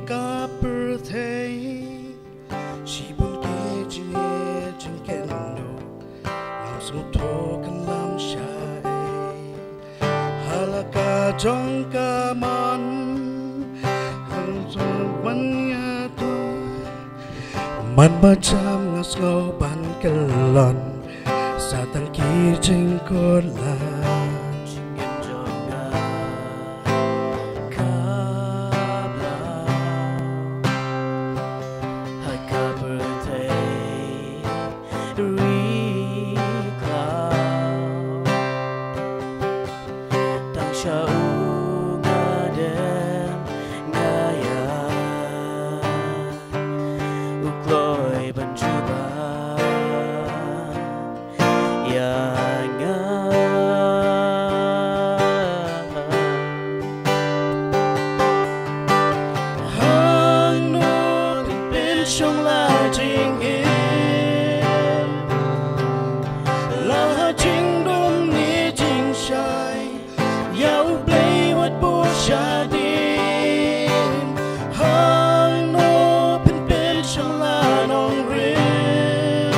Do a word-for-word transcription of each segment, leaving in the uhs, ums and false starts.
Ka pyrthei shibun ki jingeh jingkynduh, ngam sngewthuh kan lam shaei. Ha la ka jong ka mon, kan jong man ïa tu. Man ba jam nga sngew ban kyllon sa tang ki jingkut la. Jingim jong nga ka blah ha ka pyrthei ri khlaw. Tang sha u nga dem nga ïa u kloi ban jubab ïa nga. Hangno phin pynshong la jingim, la jingdum ne jingshai, ïa U Blei wat buh shadien. Hangno phin pynshong la nongrim,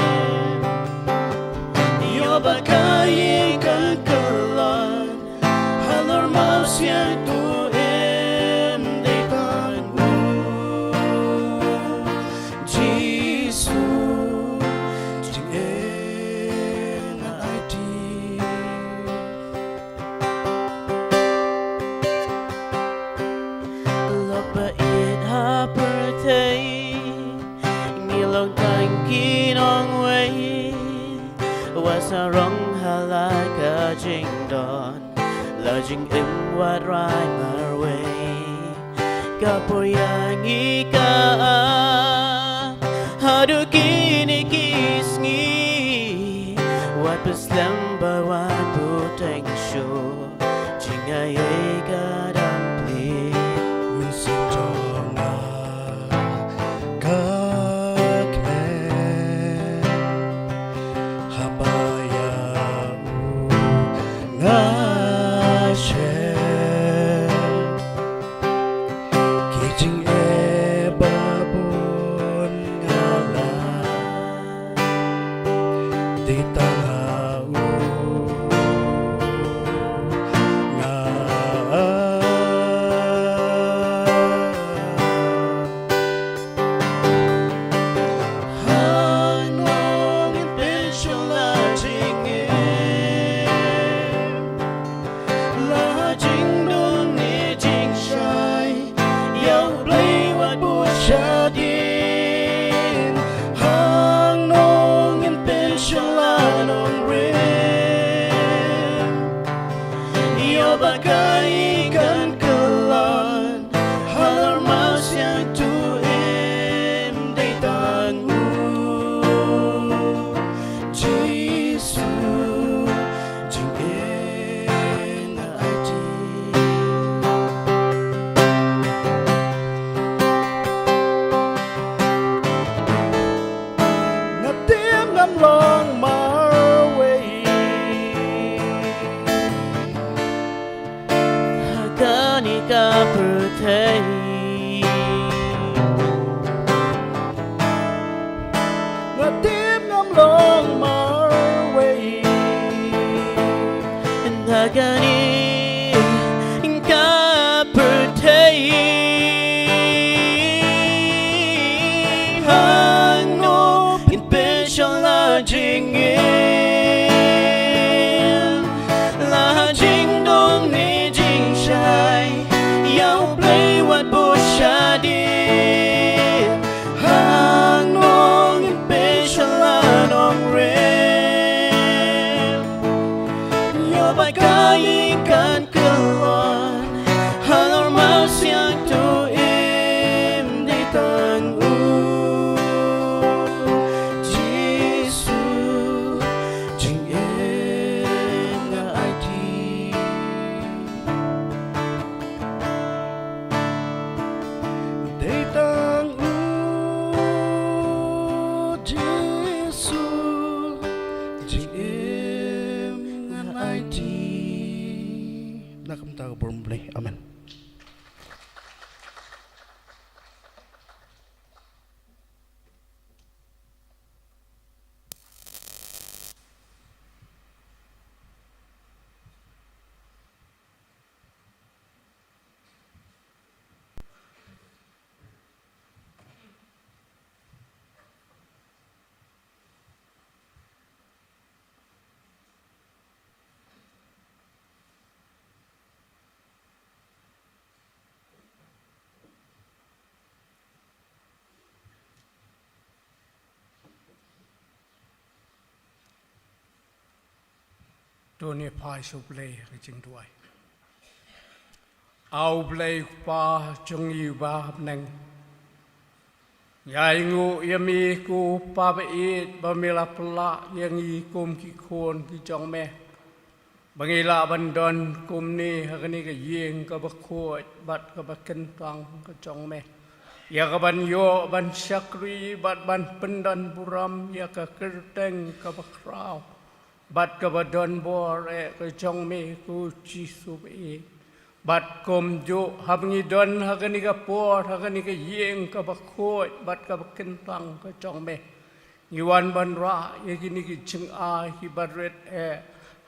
ïoh ba ka ïing kan kyllon halor Mawsiangthoh im dei tang u Jisu. Jingim nga aiti. Lok ba ïeit ha pyrthei, ngi long tang ki nongwei, wat sarong ha la ka jingdon, la jingim wat rai marwei. Ka por ïa ngi ka ap haduh kine ki sngi, wat pynslem bad wat bteng shuh, jingaiei ka dang plie. Mynsiem jong nga ka kmen, haba ïa u nga shem. Ki jingeh ba To ngin ïa phai sha U Blei ha ka jingduwai. A U Blei Kpa jong ngi uba ha bneng, ngi ainguh ïa me ko Pa ba ïeit ba me la pynlah ïa ngi kum ki khun ki jong me, ba ngi lah ban don kumne ha kane ka ïing kaba khuid bad kaba kyntang ka jong me, ïa ka ban ïoh ban shakri bad ban pyndon burom ïa ka kyrteng kaba khraw bad kaba don bor eh ka jong me ko Jisu ba ïeit. Bad kumjuh haba ngi don ha kane ka por ha kane ka ïing kaba khuid bad kaba kyntang ka jong me, ngi wan ban rah ïa kine ki jingai kiba rit eh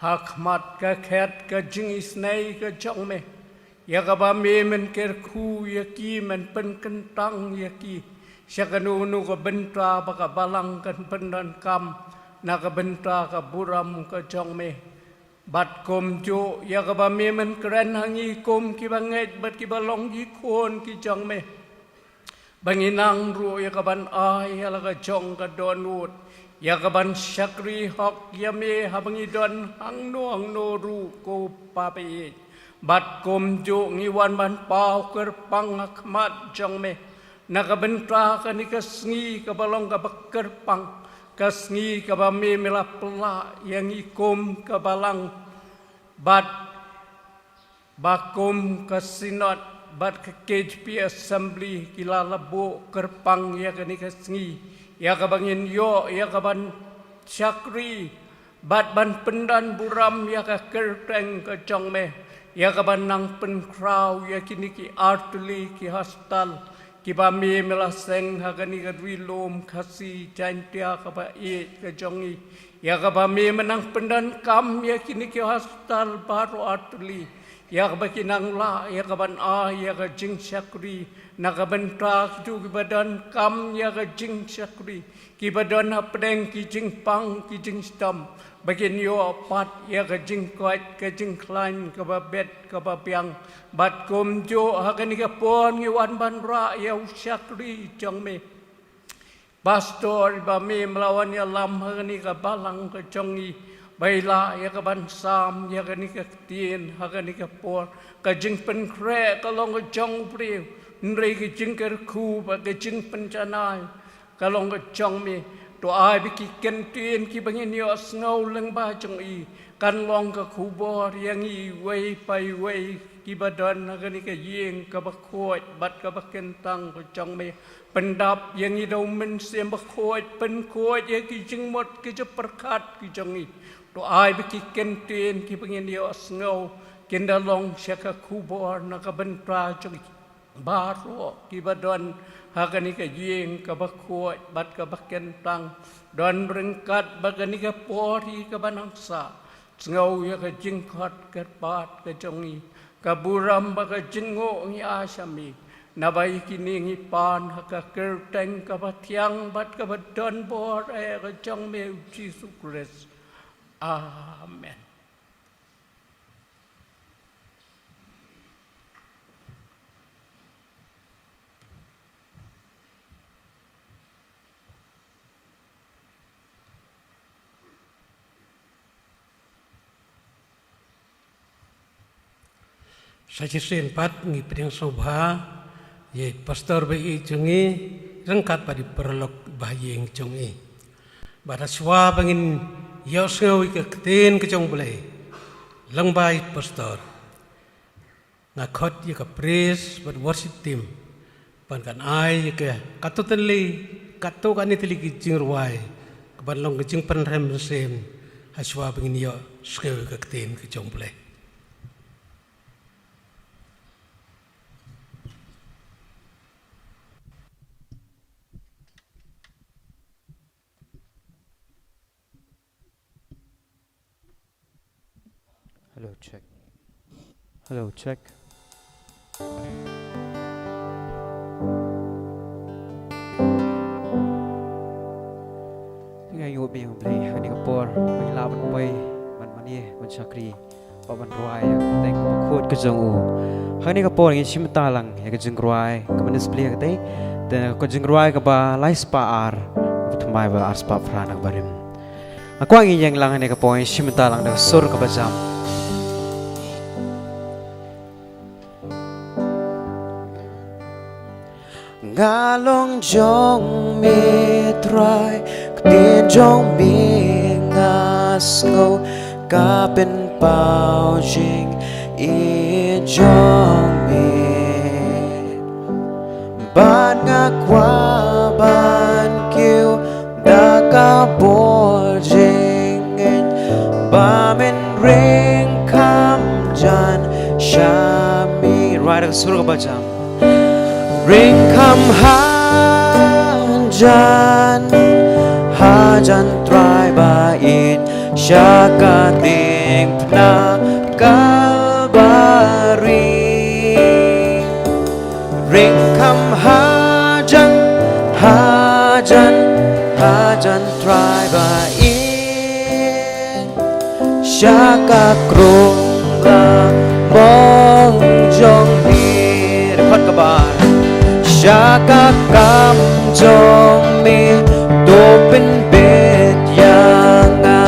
ha khmat ka khet ka jingisynei ka jong me, ïa kaba me men kyrkhu ïa ki, men pynkyntang ïa ki sha kano kano ka bynta ba ka balang kan pyndonkam na ka bynta ka burom ka jong me. Bad kumjuh ïa kaba me men kren ha ngi kum kiba ngeit bad kiba long ki khun ki jong me, ba ngin nang ruh ïa ka ban ai ïa la ka jong ka dohnud ïa ka ban shakri hok ïa me haba ngi don hangno hangno ruh ko Pa ba ïeit. Bad kumjuh ngi wan ban paw kyrpang ha khmat jong me na ka bynta kane ka sngi kaba long kaba kyrpang, ka sngi kaba me me la pynlah ïa ngi kum ka balang bad ba kum ka Synod bad ka K J P Assembly ki la la buh kyrpang ïa kane ka sngi, ïa kaba ngin ïoh ïa ka ban shakri bad ban pyndon burom ïa ka kyrteng ka jong me, ïa ka ban nang pynkhraw ïa kine ki artylli ki hostel kiba me me la seng ha kane ka ri lum Khasi Jaiñtia kaba ïeit ka jong ngi, ïa kaba me men nang pyndonkam ïa kine ki hostel baroh artylli, ïa kaba kin nang lah ïa ka ban ai ïa ka jingshakri na ka bynta kito kiba donkam ïa ka jingshakri, kiba don hapdeng ki jingpang ki jingshitom, ba kin ïoh pat ïa ka jingkoit ka jingkhlaiñ kaba bit kaba biang. Bad kumjuh ha kane ka por ngi wan ban rah ïa u shakri jong me, Pastor, ba me me la wan ïalam ha kane ka balang ka jong ngi, ba i lah ïa ka ban sam ïa kane ka ktien ha kane ka por. Ka jingpynkhreh ka long ka jong u briew, hynrei ka jingkyrkhu bad ka jingpynjanai ka long ka jong me. To ai ba ki ktien kiba ngin ïohsngew lyngba jong i kan long ka khubor ïa ngi iwei pa iwei kiba don ha kane ka ïing kaba khuid bad kaba kyntang ka jong me. Pyndap ïa ngi da u Mynsiem Bakhuid, pynkhuid ïa ki jingmut ki jingpyrkhat ki jong ngi. To ai ba ki ktien kiba ngin ïohsngew kin da long sha ka khubor na ka bynta jong ngi baroh kiba don ha kane ka ïing kaba khuid bad kaba kyntang. Don ryngkat bad kane ka por hi kaba nang sah, sngew ïa ka jingkhot kyrpad ka jong ngi, ka burom bad ka jingnguh ngi ai sha me. Naba ïa kine ngi pan ha ka kyrteng kaba thiang bad kaba don bor eh ka jong me u Jisu Khrist. Amen. Sa shisien pat ngi pdiang sngewbha ïa i pastor ba ïeit jong ngi ryngkat bad i paralok ba ïeit jong ngi. Bad ha shuwa ba ngin ïohsngew ïa ka ktien ka jong u Blei, lyngba i pastor, nga khot ïa ka praise bad worship team ban kan ai ïa ka katto katne, katto katne tylli ki jingrwai ka ban long ka jingpynrem mynsiem ha shuwa ba ngin ïohsngew ïa ka ktien ka jong u Blei. Hello, check. Hello, check. Nga ïoh biang Blei ha kane ka por, ba ngi lah ban poi ban mane ban shakri bad ban rwai ïa ka kyrteng kaba khuid ka jong u. Ha kane ka por ngin shim bynta lang ïa ka jingrwai kaba ngi splih ïa kata, te ka jingrwai kaba lai spah ar, kaba thymmai ba ar spah phra na ka barim. Nga kwah ngin ïeng lang ha kane ka por, ngin shim bynta lang da ka sur kaba jam. Nga long jong me Trai, ka ktien jong me nga sngew, ka pynpaw jingïeit jong me. Bad nga kwah ban kiew da ka bor jingngeit, ba men ring kham jan sha me. Right, ka sur kaba jam. Ring kham hajan, hajan Trai ba ïeit sha ka diengphna Kalbari. Ring kham hajan, hajan, hajan Trai ba ïeit sha ka krung lamong jong me. Record kaba ar. Sha ka kam jong me, to pynbeit ïa nga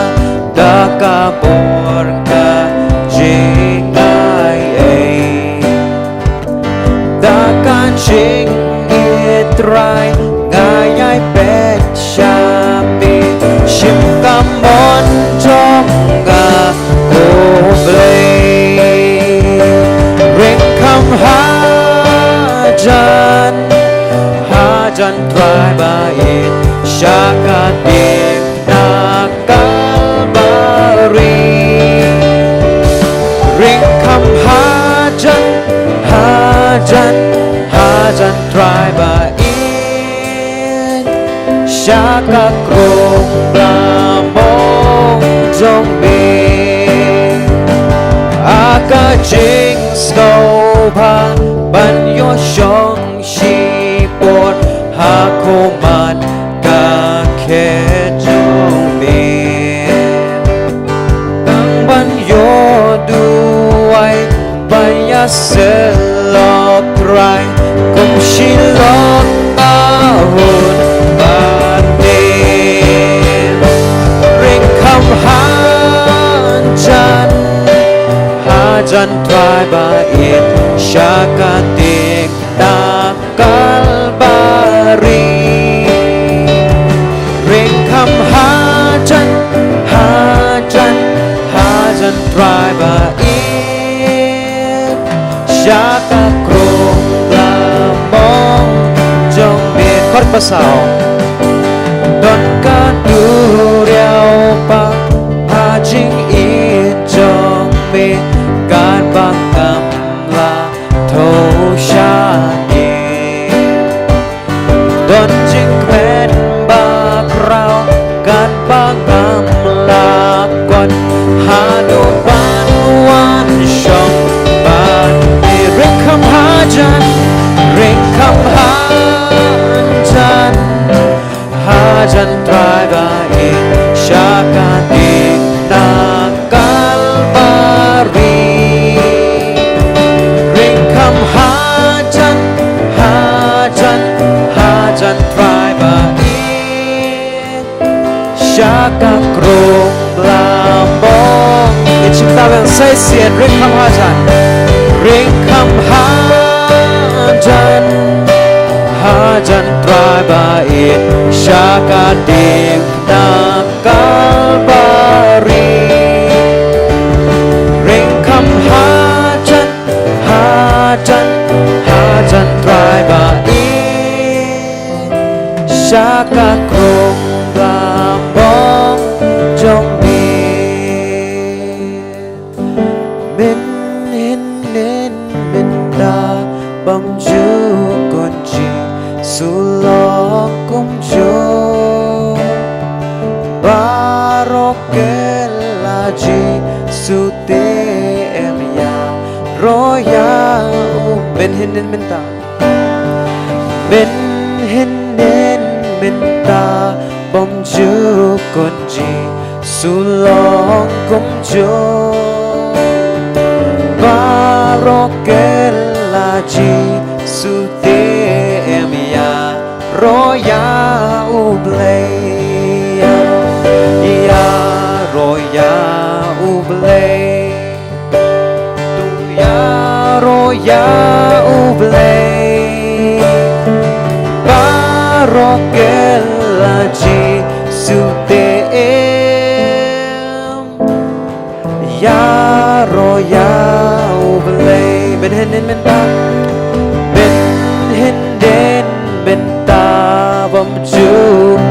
da ka bor ka jingaiei. Da ka jingïeit Trai nga ïai peit sha me, shim ka mon jong nga, ko Blei. Ring kham hajan, hajan Trai ba ïeit sha ka diengphna Kalbari. Ring kham hajan, hajan, hajan Trai ba ïeit sha ka krung lamong jong me. Ha ka jingsngewbha ban ïoh shong shipor ha khmat ka khet jong me. Tang ban ïoh duwai ban ïasyllok Trai, kum shilok na hun ban dei. Ring kham hajan, hajan Trai ba ïeit sha ka diengphna Kalbari. Ring kham hajan, hajan, hajan Trai ba ïeit sha ka krung lamong jong me. Chord ba saw. Don ka duriaw ba ha jingïeit jong me, katba ngam la thaw sha me. Don jingkmen bakhraw katba ngam lah kot, haduh ban wan shong bad me. Ring kham hajan, ring kham hajan, hajan Trai ba ïeit sha ka diengphna Kalbari. Ring kham hajan, hajan, hajan Trai ba ïeit sha ka krung lamong. Ngin shim ta biang sa shisien. Ring kham hajan, ring kham hajan, hajan Trai ba ïeit sha ka diengphna Kalbari. Ring kham hajan, hajan, hajan Trai ba ïeit sha ka krung lamong jong me. Men hynnin mynta bym ju kon Jisu long kumjuh. Baroh ki la Jisu te em ïaroh ïa u. Men hynnin mynta, men hynnin mynta bym ju kon Jisu long kumjuh. Baroh ki la Jisu te em ïaroh ïa U Blei. Ïa, ïa Kela Jisu te em. Ïaroh ïa U Blei. Bynhynnin bynta, bynhynnin bynta bym ju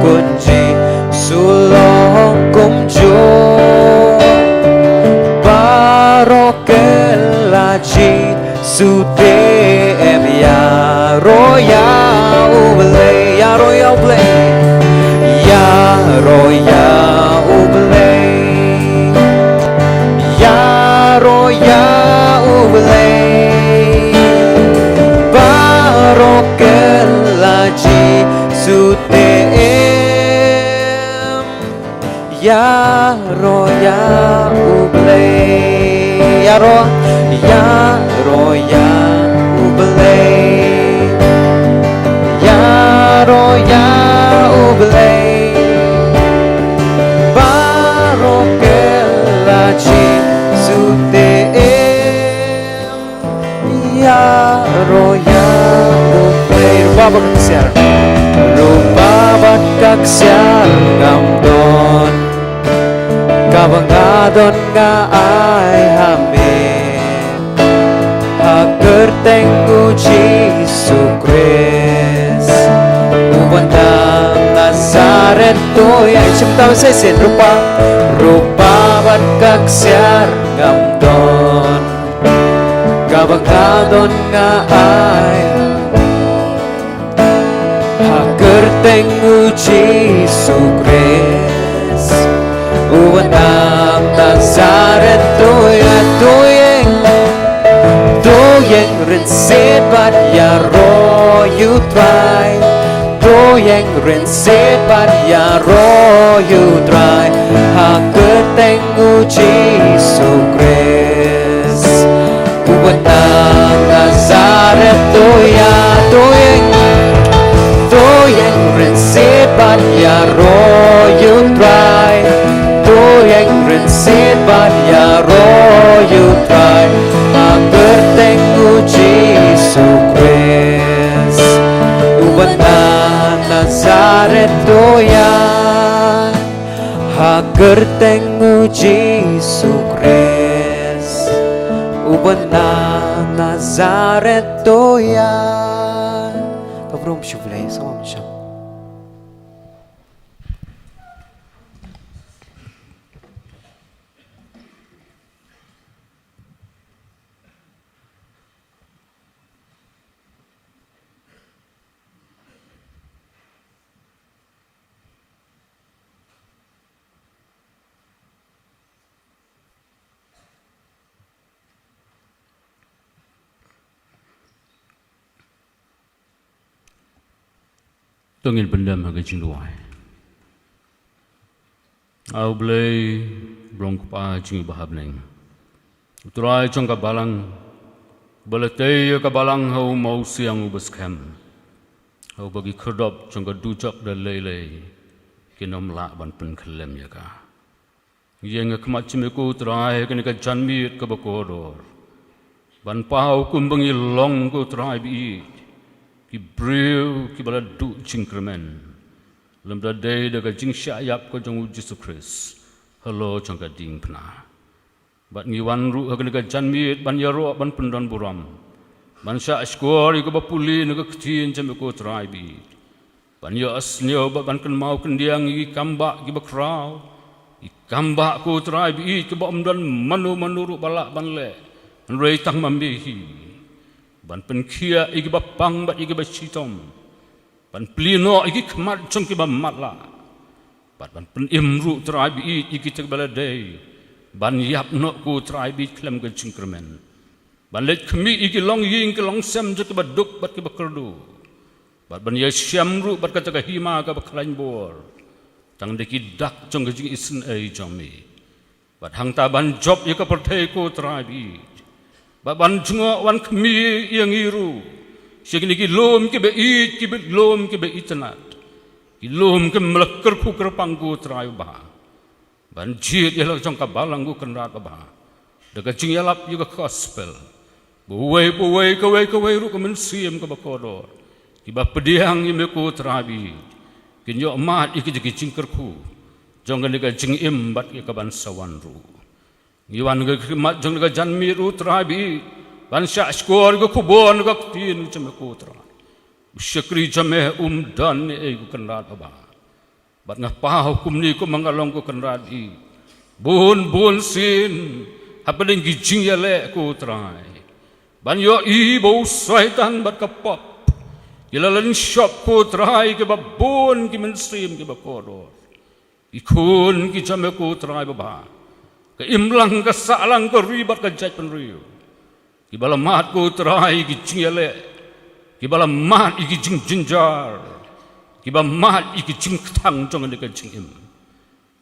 kunjih, shu long kumjuh. Baroh kela Jisu te em. Ïaroh ïa U Blei, ïaroh ïa U Blei. Ïaroh ïa U Blei. Ïaroh ïa U Blei. Baroh kela Jisu te em. Ïaroh ïa U Blei. Ïaroh, ïaroh ïa U Blei. Ïaroh ïa U Blei. Baroh kela Jisu te em. Ïaroh ïa U Blei. Ruh ba ka ksiar, ruh ba ka ksiar ngam don. Kaba nga don nga ai ha me, ha kyrteng U Jisu Khrist, uba na Nasaret. To ïa shim ta ba shisien. Ruh ba, ruh ba ka ksiar ngam don. Kaba nga don nga ai ha kyrteng U Jisu Khrist, uba na Nasaret. To ïa, to ïeng, to ïeng rynsied bad ïaroh ïa U Trai. To ïeng rynsied bad ïaroh ïa U Trai, ha kyrteng U Jisu Khrist, uba na Nasaret. To ïa, to ïeng, to ïeng rynsied bad ïaroh ïa U Trai. To ïeng rynsied bad ïaroh ïa U Trai, ha kyrteng U Jisu Khrist, uba na Nasaret. To ïa, ha kyrteng U Jisu Khrist, uba na Nasaret. To ïa. Ka burom sha U Blei, sa wan sha. To ngin pyndem ha ka jingduwai. A U Blei, U Blei Kpa jong ngi uba ha bneng, U Trai jong ka balang, uba la tei ïa ka balang ha u mawsiang uba skhem, ha uba ki khyrdop jong ka dujok da lei lei kin ym lah ban pynkhyllem ïa ka. Ngi ïeng ha khmat jong me ko Trai ha kane ka janmiet kaba kordor, ban paw kumba ngi long ko Trai baieit, ki briew kiba la duh jingkyrmen lymda dei da ka jingshah ïap ka jong U Jisu Khrist halor jong ka diengphna. Bad ngi wan ruh ha kane ka janmiet ban ïaroh ban pyndonburom, ban shah shkor ïa kaba pule na ka ktien jong me ko Trai baieit, ban ïohsngew bad ban kynmaw khyndiat ïa ki kambah kiba khraw, ki kambah ko Trai baieit kiba ym don mano mano ruh ba lah ban leh hynrei tang ma me hi, ban pynkhiah ïa kiba pang bad ïa kiba shitom, ban plie noh ïa ki khmat jong kiba matlah, bad ban pynim ruh Trai baieit ïa kita kiba la dei ban ïap noh ko Trai baieit khlem ka jingkyrmen, ban leit khmih ïa ki longïing ki longsem jong kiba duk bad kiba kyrduh, bad ban ïashem ruh bad kata ka hima kaba khlaiñ bor tang da ki dak jong ka jingisynei jong me. Bad hangta ban jop ïa ka pyrthei ko Trai baieit, bad ban jngoh wan khmih ïa ngi ruh sha kine ki lum kiba ïeit, kiba lum kiba itynnad, ki lum kiba la kyrkhu kyrpang ko Trai uba ha, ban jied ïa la jong ka balang ko Kynrad uba ha, da ka jingïalap ïa ka gospel ba uwei pa uwei, kawei kawei ruh ka mynsiem kaba kordor, kiba pdiang ïa me ko Trai baieit, kin ïoh mad ïa ki jingkyrkhu jong kane ka jingim bad ïa ka ban sa wan ruh. Ngi wan ha ka khmat jong kane ka janmiet, U Trai ba ïeit, ban shah shkor ïa ka khubor na ka ktien jong me, ko Trai. U shakri jong me um don ei ei, ko Kynrad babha. Bad nga paw kumne kumba nga long, ko Kynrad ba ïeit. Bun bun sien hapdeng ki jingïaleh, ko Trai, ban ïohi ba u Soitan bad ka pop ki la lynshop, ko Trai, kiba bun ki mynsiem kiba kordor. Ki khun ki jong me, ko Trai babha, ka imlang ka sahlang, ka ri bad ka jaitbynriew, kiba la mad, ko Trai, ïa ki jingïaleh, kiba la mad ïa ki jingjynjar, kiba mad ïa ki jingkthang jong kane ka jingim.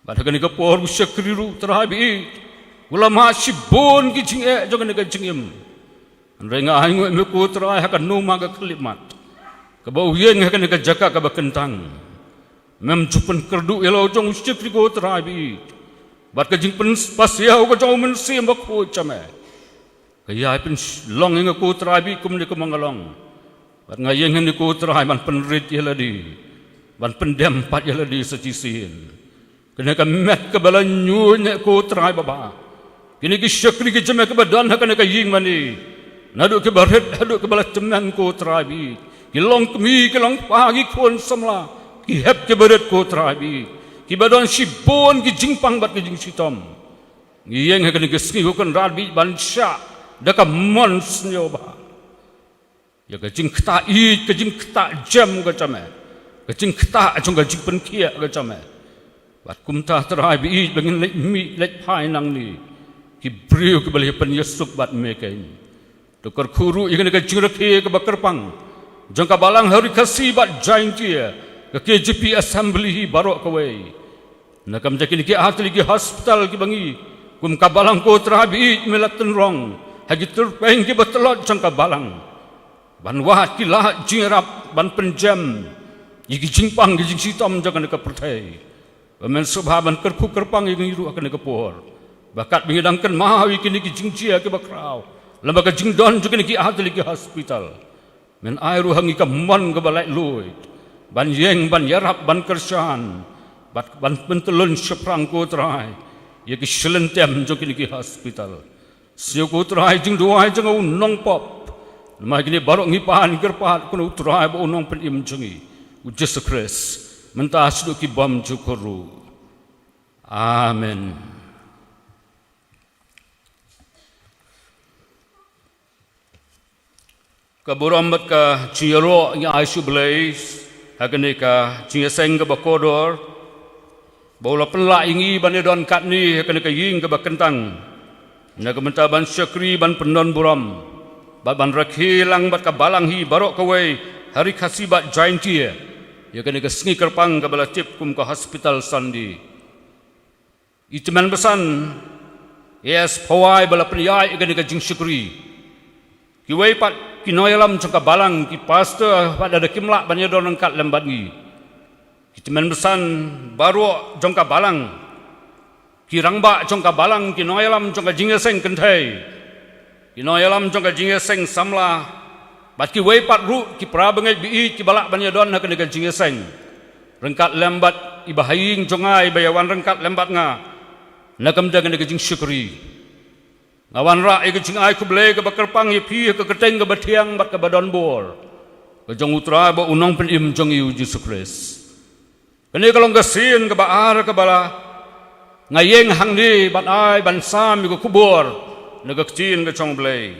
Bad ha kane ka por, u shakri ruh, Trai ba ïeit, u la mad shibun ki jingeh jong kane ka jingim. Hynrei nga ai nguh ïa me, ko Trai, ha ka numar ka khyllipmat kaba u ïeng ha kane ka jaka kaba kyntang. Mem ju pynkyrduh ïa la u jong u shakri, ko Trai ba ïeit, bad ka jingpynpasiaw ka jong u Mynsiem Bakhuid jong me ka ïai pynlong ïa nga, ko Trai ba ïeit, kumne kumba nga long. Bad nga ïeng hangne, ko Trai, ban pynrit ïa lade, ban pyndem pat ïa lade sa shisien. Kane ka met kaba la ñiuh ne, ko Trai babha, kine ki shakri ki jong me kiba don ha kane ka ïing mane, naduh kiba rit haduh kiba la tymmen, ko Trai ba ïeit, ki longkmie, ki longkpa, ki khun samla, ki hep kiba rit, ko Trai ba ïeit, kiba don shibun ki jingpang bad ki jingshitom. Ngi ïeng ha kane ka sngi, ko Kynrad ba ïeit, ban shah da ka mon sngewbha ïa ka jingktah ïeit, ka jingktah jem ka jong me, ka jingktah jong ka jingpynkhiah ka jong me. Bad kumta, Trai ba ïeit, ba ngin leit mih leit phai nangne, ki briew kiba la ïapynïasuk bad me kein. To kyrkhu ruh ïa kane ka jingrakhe kaba kyrpang jong ka balang ha Ri Khasi bad Jaintia, ka K J P Assembly hi baroh kawei. Na ka bynta kine ki artylli ki hospital kiba ngi kum ka balang, ko Trai ba ïeit, me la tynrong ha ki tyrpeng kiba tlot jong ka balang, ban wad ki lad jingïarap ban pynjem ïa ki jingpang ki jingshitom jong kane ka pyrthei. Ba men sngewbha ban kyrkhu kyrpang ïa ngi ruh ha kane ka por, ba katba ngi dang kynmaw ïa kine ki jingjia kiba khraw lyngba ka jingdon jong kine ki artylli ki hospital, men ai ruh ha ngi ka mon kaba laitluid ban ïeng, ban ïarap, ban kyrshan, bad ban pyntyllun shaphrang, ko Trai, ïa ki shyllangtem jong kine ki hospital. Sngew, ko Trai, jingduwai jong u nongpop, namar kine baroh ngi pan kyrpad, ko U Trai bad u Nongpynim jong ngi, U Jisu Khrist, mynta shaduh ki bymjukut ruh. Amen. Ka burom bad ka jingïaroh ngi ai sha U Blei ha kane ka jingïaseng kaba kordor, ba u la pynlah ïa ngi ban ïadon katne ha kane ka ïing kaba kyntang, na ka bynta ban shakri, ban pyndon burom, bad ban rakhe lang bad ka balang hi baroh kawei ha Ri Khasi bad Jaintia ïa kane ka sngi kyrpang kaba la tip kum ka Hospital Sunday. I tymmen basan A S Phawai ba la pynïaid ïa kane ka jingshakri. Kiwei pat ki nongïalam jong ka balang, ki pastor, pat lada kim lah ban ïadon ryngkat lem bad ngi, ki tymmen basan baroh jong ka balang, ki rangbah jong ka balang, ki nongïalam jong ka jingïaseng kynthei, ki nongïalam jong ka jingïaseng samla, bad kiwei pat ruh ki para bangeit ba ïeit kiba lah ban ïadon ha kane ka jingïaseng ryngkat lem bad i bahaïing jong nga, i ba ïawan ryngkat lem bad nga na ka bynta kane ka jingshakri. Nga wanrah ïa ka jingai khublei kaba kyrpang ïa phi ha ka kyrteng kaba thiang bad kaba donbor ka jong U Trai bad u Nongpynim jong ngi, U Jisu Khrist. Kane ka long ka sien kaba ar kaba la nga ïeng hangne ban ai, ban sam ïa ka khubor na ka ktien ka jong U Blei.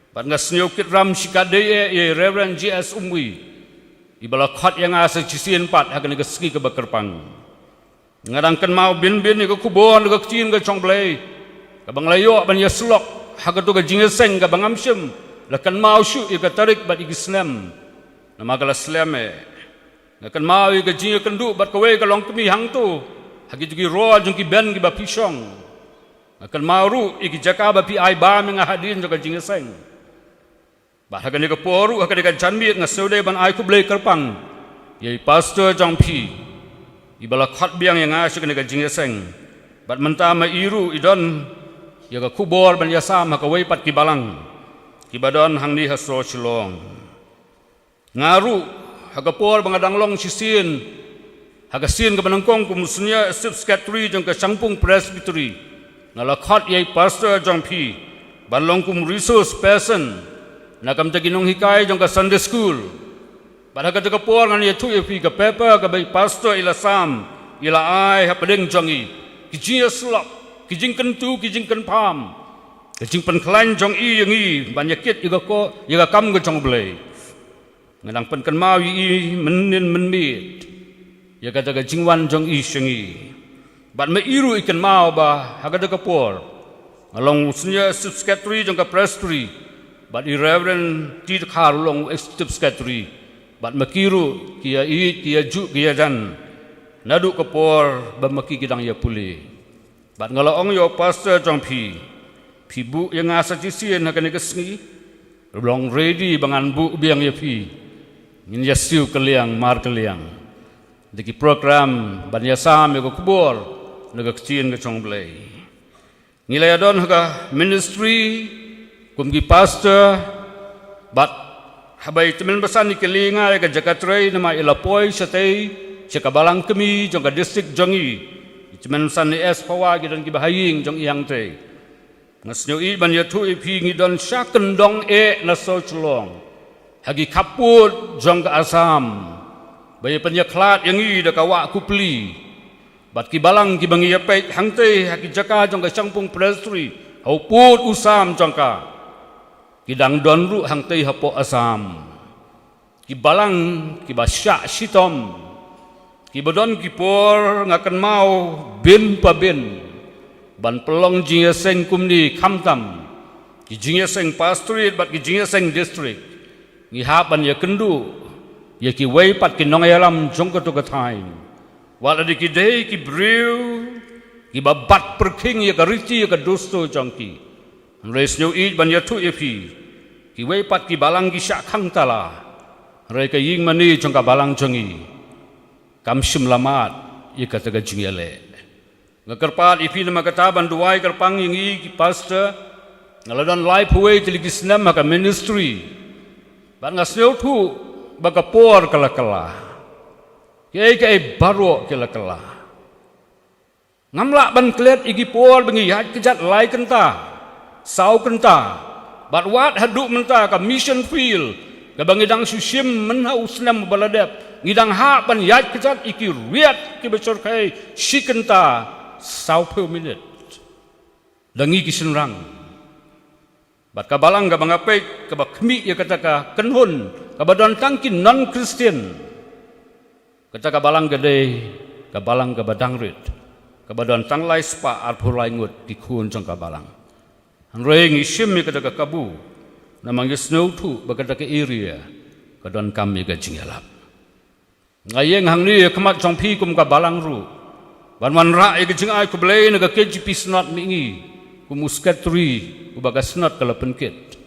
Bad nga sngewkit ram shikatdei ïa i Reverend J S Umwi, i ba la khot ïa nga sa shisien pat ha kane ka sngi kaba kyrpang. Nga dang kynmaw bynbyn ïa ka khubor na ka ktien ka jong U Blei, kaba nga la ïoh ban ïasyllok ha kato ka jingïaseng kaba ngam shym la kynmaw shuh ïa ka tarik bad ïa ki snem, namar ka la slem eh. Nga kynmaw ïa ka jingïakynduh bad kawei ka longkmie hangto ha kito ki roi jong ki bynta kiba phi shong. Nga kynmaw ruh ïa ki jaka ba phi ai bam ïa nga hadien jong ka jingïaseng. Bad ha kane ka por ruh, ha kane ka janmiet, nga sngewdei ban ai khublei kyrpang ïa i pastor jong phi, i ba la khot biang ïa nga sha kane ka jingïaseng. Bad mynta ma i ruh i don ïa ka khubor ban ïasam ha kawei pat ki balang kiba don hangne ha sor Shillong. Nga ruh, ha ka por ba nga dang long shisien Ha ka sien kaba nyngkong kum u senior assistant secretary jong ka Shangpung Presbytery, nga la khot ïa i pastor jong phi ban long kum resource person na ka bynta ki nonghikai jong ka Sunday school. Bad ha kata ka por ngan ïathuh ïa phi ka paper kaba i pastor i la sam, i la ai hapdeng jong i, ki jingïasyllok, ki jingkyntu, ki jingkyrpad, ka jingpynkhlaiñ jong i ïa ngi ban ïakit ïa ka ko, ïa ka kam ka jong U Blei. Nga dang pynkynmaw ïa i mynnin mynmiet ïa kata ka jingwan jong i sha ngi. Bad ma i ruh i kynmaw ba ha kata ka por nga long senior assistant secretary jong ka Presbytery, bad i Reverend T Dkhar u long u executive secretary. Bad ma ki ruh ki ïa ïeit, ki ïa juk, ki ïa jan naduh ka por ba ma ki ki dang ïa pule. Bad nga la ong ïa u pastor jong phi, phi buh ïa nga sa shisien ha kane ka sngi, long ready ba ngan buh biang ïa phi. Ngin ïa siew kylliang mar kylliang da ki program ban ïa sam ïa ka khubor na ka ktien ka jong U Blei. Ngi la ïa don ha ka ministry kum ki pastor, bad haba i Tymmen Basan i kylli nga ïa ka jaka trei namar i la poi shatei sha ka balang kmie jong ka district jong i, i Tymmen Basan i S Phawa ki don kiba ha ïing jong i hangtei. Nga sngew ïeit ban ïathuh ïa phi ngi don sha kyndong eh na Sawdong Shillong ha ki khappud jong ka Assam ba ïa pynïakhlad ïa ngi da ka wah Kupli. Bad ki balang kiba ngi ïa peit hangtei ha ki jaka jong ka Shangpung Presbytery ha u pud u sam jong ka, ki dang don ruh hangtei hapoh Assam. Ki balang kiba shah shitom, kiba don ki por nga kynmaw bin pa bin ban pynlong jingïaseng kumne, khamtam ki jingïaseng pastorate bad ki jingïaseng district. Ngi hap ban ïakynduh ïa kiwei pat ki nongïalam jong kato ka thaiñ, wat la dei ki dei ki briew kiba bat pyrkhing ïa ka riti ïa ka dustur jong ki. Hynrei sngew ïeit ban ïathuh ïa phi, kiwei pat ki balang ki shah khang tala, hynrei ka ïing mane jong ka balang jong ngi kam shym la mad ïa kata ka jingïaleh. Nga kyrpad ïa phi namar kata ban duwai kyrpang ïa ngi ki pastor. Nga la don laiphew wei tylli ki snem ha ka ministry, bad nga sngewthuh ba ka por ka la kylla, kiei kiei baroh ki la kylla. Ngam lah ban klet ïa ki por ba ngi ïaid kjat lai kynta, saw kynta, bad wat haduh mynta ka mission field kaba ngi dang shu shim mynha u snem ba la dep, ngi dang hap ban ïaid kjat ïa ki riat kiba shyrkhei shi kynta sawphew minit da ngi ki shynrang. Bad ka balang kaba nga peit kaba khmih ïa kata ka kynhun kaba don tang ki non-Christian, kata ka balang ka dei ka balang kaba dang rit, kaba don tang lai spah arphew lai ngut ki khun jong ka balang. Hynrei ngi shim ïa kata ka kabu namar ngi sngewthuh ba kata ka area ka donkam ïa ka jingïalap. Nga ïeng hangne ha khmat jong phi kum ka balang ruh ban wanrah ïa ka jingai khublei na ka K J P Synod mihngi kum u secretary uba ka Synod ka la pynkit.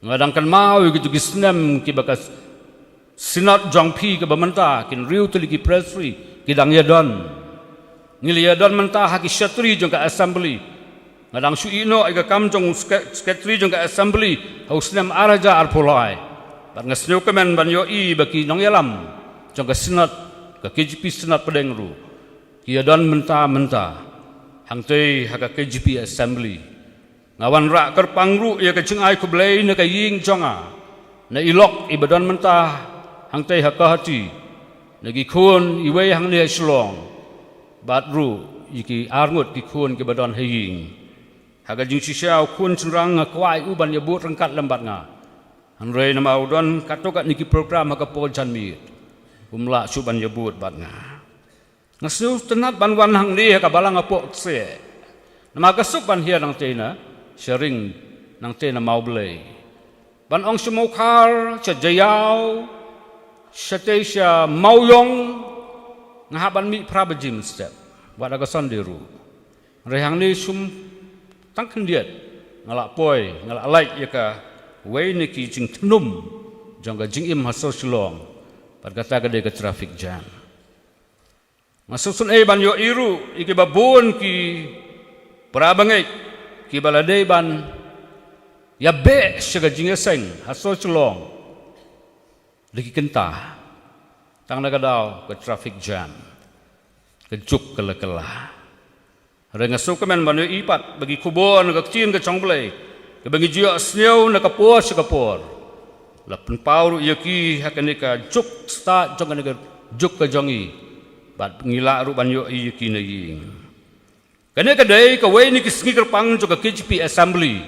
Nga dang kynmaw ïa kitu ki snem kiba ka Synod jong phi kaba mynta ki hynriew tylli ki presbytery ki dang ïa don. Ngi la ïa don mynta ha ki shatri jong ka assembly. Nga dang shu ïeh noh ïa ka kam jong u sek-, secretary jong ka assembly ha u snem ar hajar arphew lai. Bad nga sngewkmen ban ïohi ba ki nongïalam jong ka Synod, ka K J P Synod pdeng ruh ki ïa don mynta mynta hangtei ha ka K J P assembly. Nga wanrah kyrpang ruh ïa ka jingai khublei na ka ïing jong nga, na i lok iba don mynta hangtei ha Guwahati, na ki khun iwei hangne ha Shillong, bad ruh ïa ki arngut ki khun kiba don ha ïing. Ha ka jingshisha u khun shynrang nga kwah ïa u ban ïa bud ryngkat lem bad nga. Hynrei namar u don katto katne ki program ha ka por janmiet, um lah shuh ban ïa bud bad nga. Nga sngewtynnat ban wan hangne ha ka balang hapoh Kseh namar ka suk ban hiar nangtei na Sharing, nangtei na Mawblei. Ban ong sha Mawkhar, sha Jaïaw, shatei sha Mawiong, nga hap ban mih phra baje mynstep, wat ha ka Sunday ruh. Hynrei hangne shum tang khyndiat nga la poi, nga la lait ïa kawei na ki jingthnum jong ka jingim ha Sawdong Shillong, bad kata ka dei ka traffic jam. Nga sngewsynei ban ïohi ruh ïa kiba bun ki para bangeit kiba la dei ban ïa beh sha ka jingïaseng ha Sawdong Shillong da ki kynta, tang na ka daw ka traffic jam. Ka juk ka la kylla. Hynrei nga sngewkmen ban ïohi pat ba ki khubor na ka ktien ka jong U Blei, kaba ngi ju ïohsngew na ka por sha ka por, la pynpaw ruh ïa ki ha kane ka juk stad jong kane ka juk ka jong ngi, bad ngi lah ruh ban ïohi ïa ki na ïing. Kane ka dei kawei na ki sngi kyrpang jong ka K J P Assembly,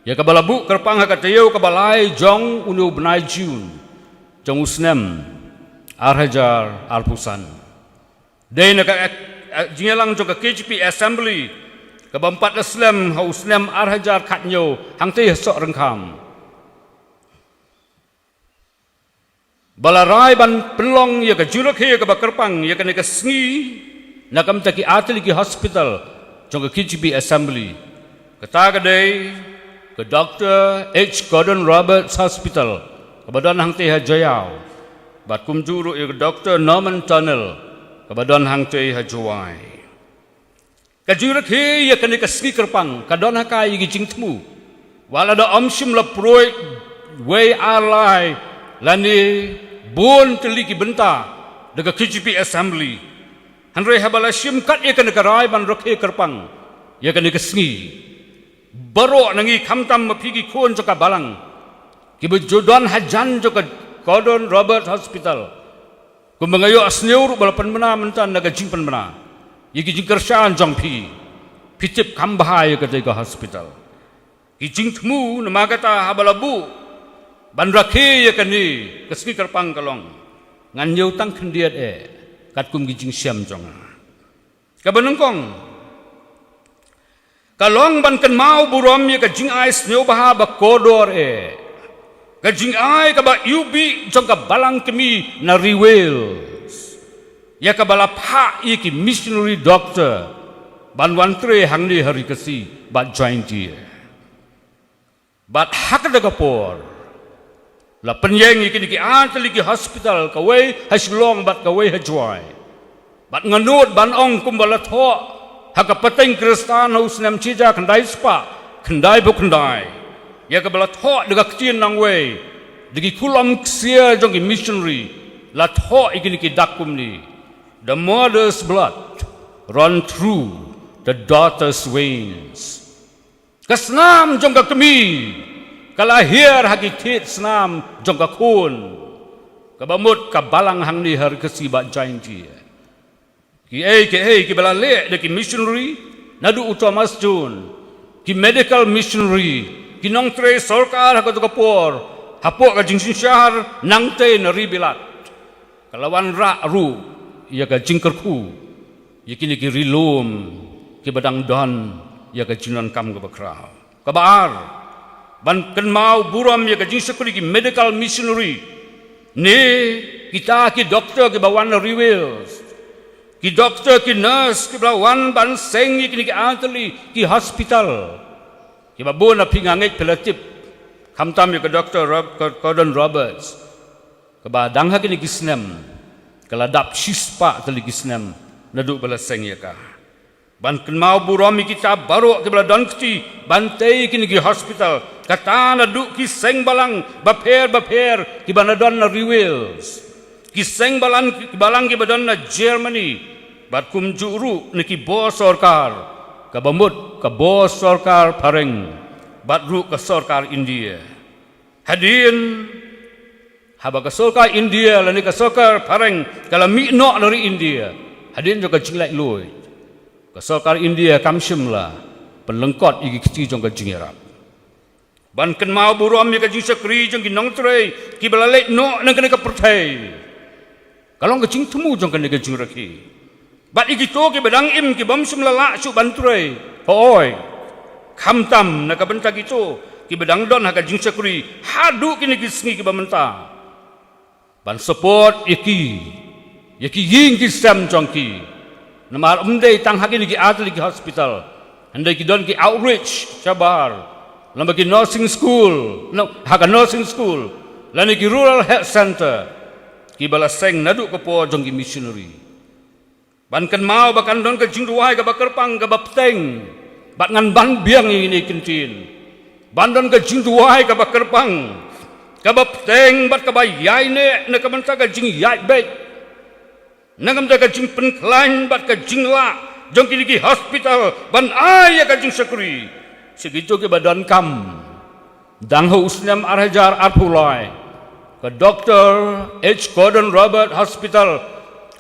ïa kaba la buh kyrpang ha ka taïew kaba lai jong une u bnai June jong u snem ar hajar arphew san. Dei na ka, eh, jingïalang jong ka K J P Assembly kaba ym pat da slem ha u snem ar hajar khathynñiew hangtei ha Sohryngkham, ba la rai ban pynlong ïa ka jingrakhe kaba kyrpang ïa kane ka sngi na ka bynta ki artylli ki hospital jong ka K J P Assembly. Kata ka dei ka Doctor H Gordon Roberts Hospital kaba don hangtei ha Jaïaw, bad kumjuh ruh ïa ka Doctor Norman Tunnel kaba don hangtei ha Jowai. Ka jingrakhe ïa kane ka sngi kyrpang ka don ha ka ïa ki jingthmu. Wat la da ym shym la pruid wei ar lai lane bun tylli ki bynta da ka K J P Assembly, hynrei haba la shim kat ïa kane ka rai ban rakhe kyrpang ïa kane ka sngi, baroh na ngi, khamtam ma phi ki khun jong ka balang kiba ju don hajan jong ka Gordon Roberts Hospital, kumba nga ïohsngew ruh ba la pynbna mynta na ka jingpynbna ïa ki jingkyrshan jong phi, phi tip kham bha ïa katei ka hospital. Ki jingthmu namar kata haba la buh ban rakhe ïa kane ka sngi kyrpang ka long, ngan ïoh tang khyndiat eh katkum ki jingshem jong nga. Kaba nyngkong, ka long ban kynmaw burom ïa ka jingai sngewbha ba kordor eh, ka jingai kaba iwbih jong ka balang kmie na Ri Wales, ïa kaba la phah ïa ki missionary doctor ban wan trei hangne ha Ri Khasi bad Jaintia. Bad ha kata ka por la pynïeng ïa kine ki artylli ki hospital, kawei ha Shillong bad kawei ha Jowai. Bad nga nud ban ong kumba la thoh ha ka pateng Khristan ha u snem shi hajar khyndai spah khyndaiphew khyndai, ïa kaba la thoh da ka ktien nongwei da ki khulom ksiar jong ki missionary, la thoh ïa kine ki dak kumne: The mother's blood run through the daughter's veins. Ka snam jong ka kmie ka la hiar ha ki thied snam jong ka khun. Kaba mut ka balang hangne ha Ri Khasi bad Jaintia, kiei kiei kiba la leh da ki missionary, naduh u Thomas Jones, ki medical missionary, ki nongtrei sorkar ha kato ka por, hapoh ka jingsynshar nangtei na ri Bilat, ka la wanrah ruh ïa ka jingkyrkhu ïa kine ki ri lum kiba dang don ïa ka jingdonkam kaba khraw. Kaba ar, ban kynmaw burom ïa ka jingshakri ki medical missionary, ne kita ki doktor kiba wan na Ri Wales, ki doktor, ki nurse kiba la wan ban seng ïa kine ki artylli ki hospital, kiba bun na phi, nga ngeit phi la tip, khamtam ïa ka Doktor Rob-, Gordon Roberts, kaba dang ha kine ki snem ka la dap shispah tylli ki snem naduh ba la seng ïa ka. Ban kynmaw burom ïa kita baroh kiba la don kti ban tei ïa kine ki hospital, kata naduh ki seng balang bapher bapher kiba na don na Ri Wales, ki seng balang, balang kiba don na Germany, bad kumjuh ruh na ki bor sorkar, kaba mut ka bor sorkar phareng bad ruh ka sorkar India. Hadien haba ka sorkar India lane ka sorkar phareng ka la mih noh na ri India, hadien jong ka jinglaitluid, ka sorkar India kam shym la pynlyngkot ïa ki kti jong ka jingïarap. Ban kynmaw burom ïa ka jingshakri jong ki nongtrei kiba la leit noh na kane ka pyrthei, ka long ka jingthmu jong kane ka jingrakhe. Bad ïa kito kiba dang im, ki bym shym la lah shuh ban trei, hooid, khamtam na ka bynta kito kiba dang don ha ka jingshakri haduh kine ki sngi kiba mynta, ban support ïa ki, ïa ki ïing ki sem jong ki. Namar ym dei tang ha kine ki artylli ki hospital, hynrei ki don ki outreach shabar, lane ki nursing school, no, ha ka nursing school, lane ki rural health center, kiba la seng naduh ka por jong ki missionary. Ban kynmaw ba kan don ka jingduwai kaba kyrpang kaba bteng, bad ngan ban biang ïa ine i kyntien. Ban don ka jingduwai kaba kyrpang, kaba bteng bad kaba ïaineh na ka bynta ka jingïaid beit Nangta ka jingpynkhlaiñ bad ka jinglah jong kine ki hospital ban ai ïa ka jingshakri sha kito kiba donkam. Dang ha u snem ar hajar arphew lai, ka Doctor H Gordon Roberts Hospital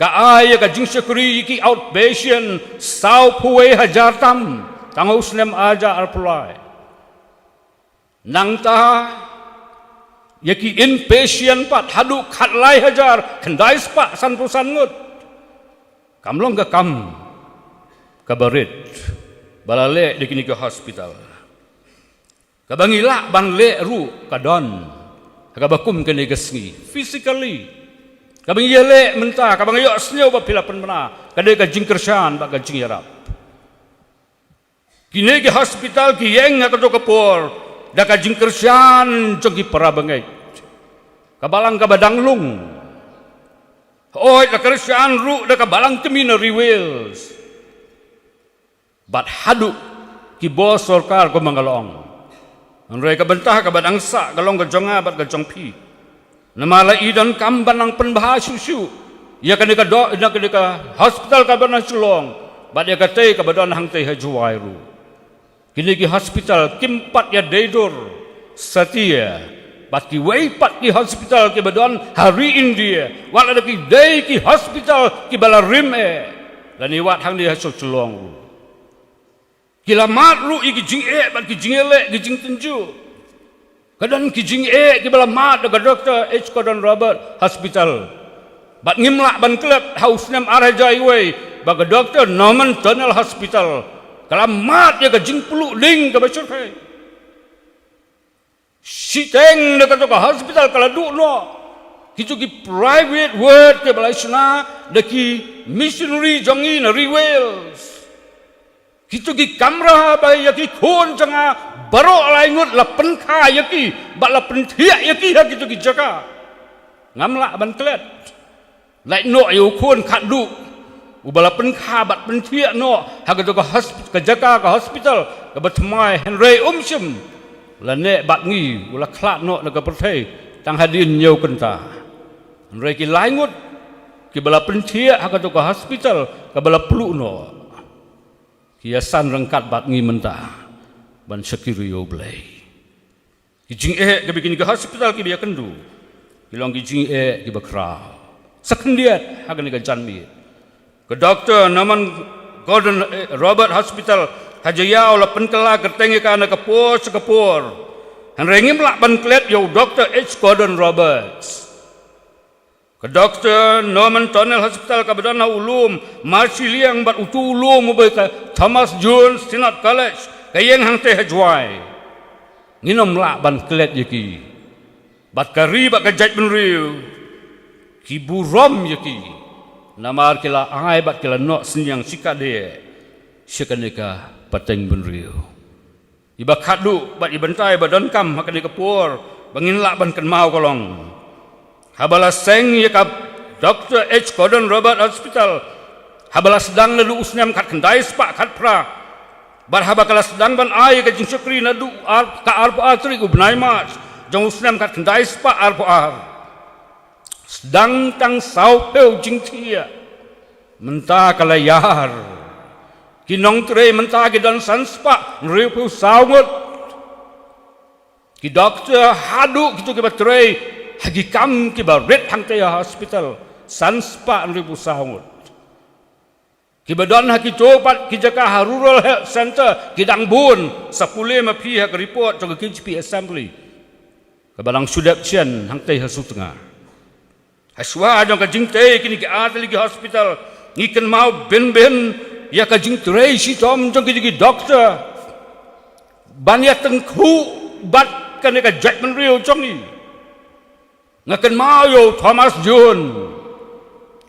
ka ai ïa ka jingshakri ïa ki outpatient sawphew wei hajar tam, tang ha u snem ar hajar arphew lai. Nangta ïa ki inpatient pat haduh khatlai hajar khyndai spah sanphew san ngut. Kam long ka kam kaba rit ba la leh da kine ki hospital. Kaba ngi lah ban leh ruh ka don ha kaba kum kane ka sngi physically. Kaba ngi ïaleh mynta, kaba ngi ïohsngew ba phi la pynbna, ka dei ka jingkyrshan bad ka jingïarap. Kine ki hospital ki ïeng ha kato ka por da ka jingkyrshan jong ki para bangeit. Ka balang kaba dang lung, hooid, la kyrshan ruh da ka balang kmie na Ri Wales. Bad haduh ki bor sorkar, kumba nga la ong. Hynrei ka bynta kaba dang sah ka long ka jong nga bad ka jong phi. Namar la i donkam ban nang pynbha shuh shuh ïa kane ka do-, ïa kane ka hospital kaba na Shillong bad ïa katei kaba don hangtei ha Jowai ruh. Kine ki hospital kim pat ïadei dur satia bad kiwei pat ki hospital kiba don ha ri India, wat la da ki dei ki hospital kiba la rim eh, lane wat hangne ha Shillong ruh. Ki la mad ruh ïa ki jingeh bad ki jingeh leh, ki jingtynjuh. Ka don ki jingeh kiba la mad da ka Doctor H Gordon Roberts Hospital. Bad ngim lah ban klet ha u snem ar hajar wei ba ka Doctor Norman Turnbull Hospital ka la mad ïa ka jingpluh ding kaba shyrkhei. Shiteng da kato ka hospital ka la duh noh kito ki private ward kiba la shna da ki missionary jong ngi na ri Wales. Kito ki kamra ba ïa ki khun jong nga baroh lai ngut la pynkha ïa ki bad la pynthiah ïa ki ha kito ki jaka. Ngam lah ban klet. Lait noh ïa u khun khatduh uba la pynkha bad pynthiah noh ha kato ka hosp-, ka jaka ka hospital kaba thymmai, hynrei um shym la neh bad ngi, u la khlad noh na ka pyrthei tang hadien hynñiew kynta. Hynrei ki lai ngut kiba la pynthiah ha kato ka hospital kaba la pluh noh, ki ïasan ryngkat bad ngi mynta ban shakri ïa U Blei. Ki jingeh kiba kine ki hospital kiba ïakynduh ki long ki jingeh kiba khraw. Sa khyndiat ha kane ka janmiet, ka Doctor Norman Gordon, eh, Roberts Hospital ha Jaïaw la pynkylla kyrteng ïa ka na ka por sha ka por. Hynrei ngim lah ban klet ïa u Doctor H Gordon Roberts. Ka Doctor Norman Turnbull Hospital kaba don ha u lum Marshilliang bad uto u lum uba ka Thomas Jones Synod College ka ïeng hangtei ha Jowai. Ngin ym lah ban klet ïa ki. Bad ka ri bad ka jaitbynriew ki burom ïa ki. Namar ki la ai bad ki la noh synñiang shikatdei sha kane ka pateng bynriew. Iba khatduh bad i bynta iba donkam ha kane ka por ba ngin lah ban kynmaw ka long, haba la seng ïa ka Doctor H Gordon Roberts Hospital, haba la sdang naduh u snem khatkhyndai spah khatphra, bad haba ka la sdang ban ai ka jingshakri naduh ar, ka arphew ar tarik u bnai March jong u snem khatkhyndai spah arphew ar. Sdang tang sawphew jingthiah, mynta ka la ïar. Ki nongtrei mynta ki don san spah hynriewphew saw ngut. Ki doktor haduh kito kiba trei ha ki kam kiba rit hangtei ha hospital, san spah hynriewphew saw ngut. Kiba don ha kito pat ki jaka ha Rural Health Centre ki dang bun, sa pule ma phi ha ka report jong ka K J P Assembly kaba dang shu dep shen hangtei ha Sutnga. Hashwa jong ka jingtei kine ki artylli ki hospital, ngi kynmaw bynbyn ïa ka jingtrei shitom jong kine ki doktor ban ïa tyngkhuh bad kane ka jaitbynriew jong ngi. Nga kynmaw ïa u Thomas Jones,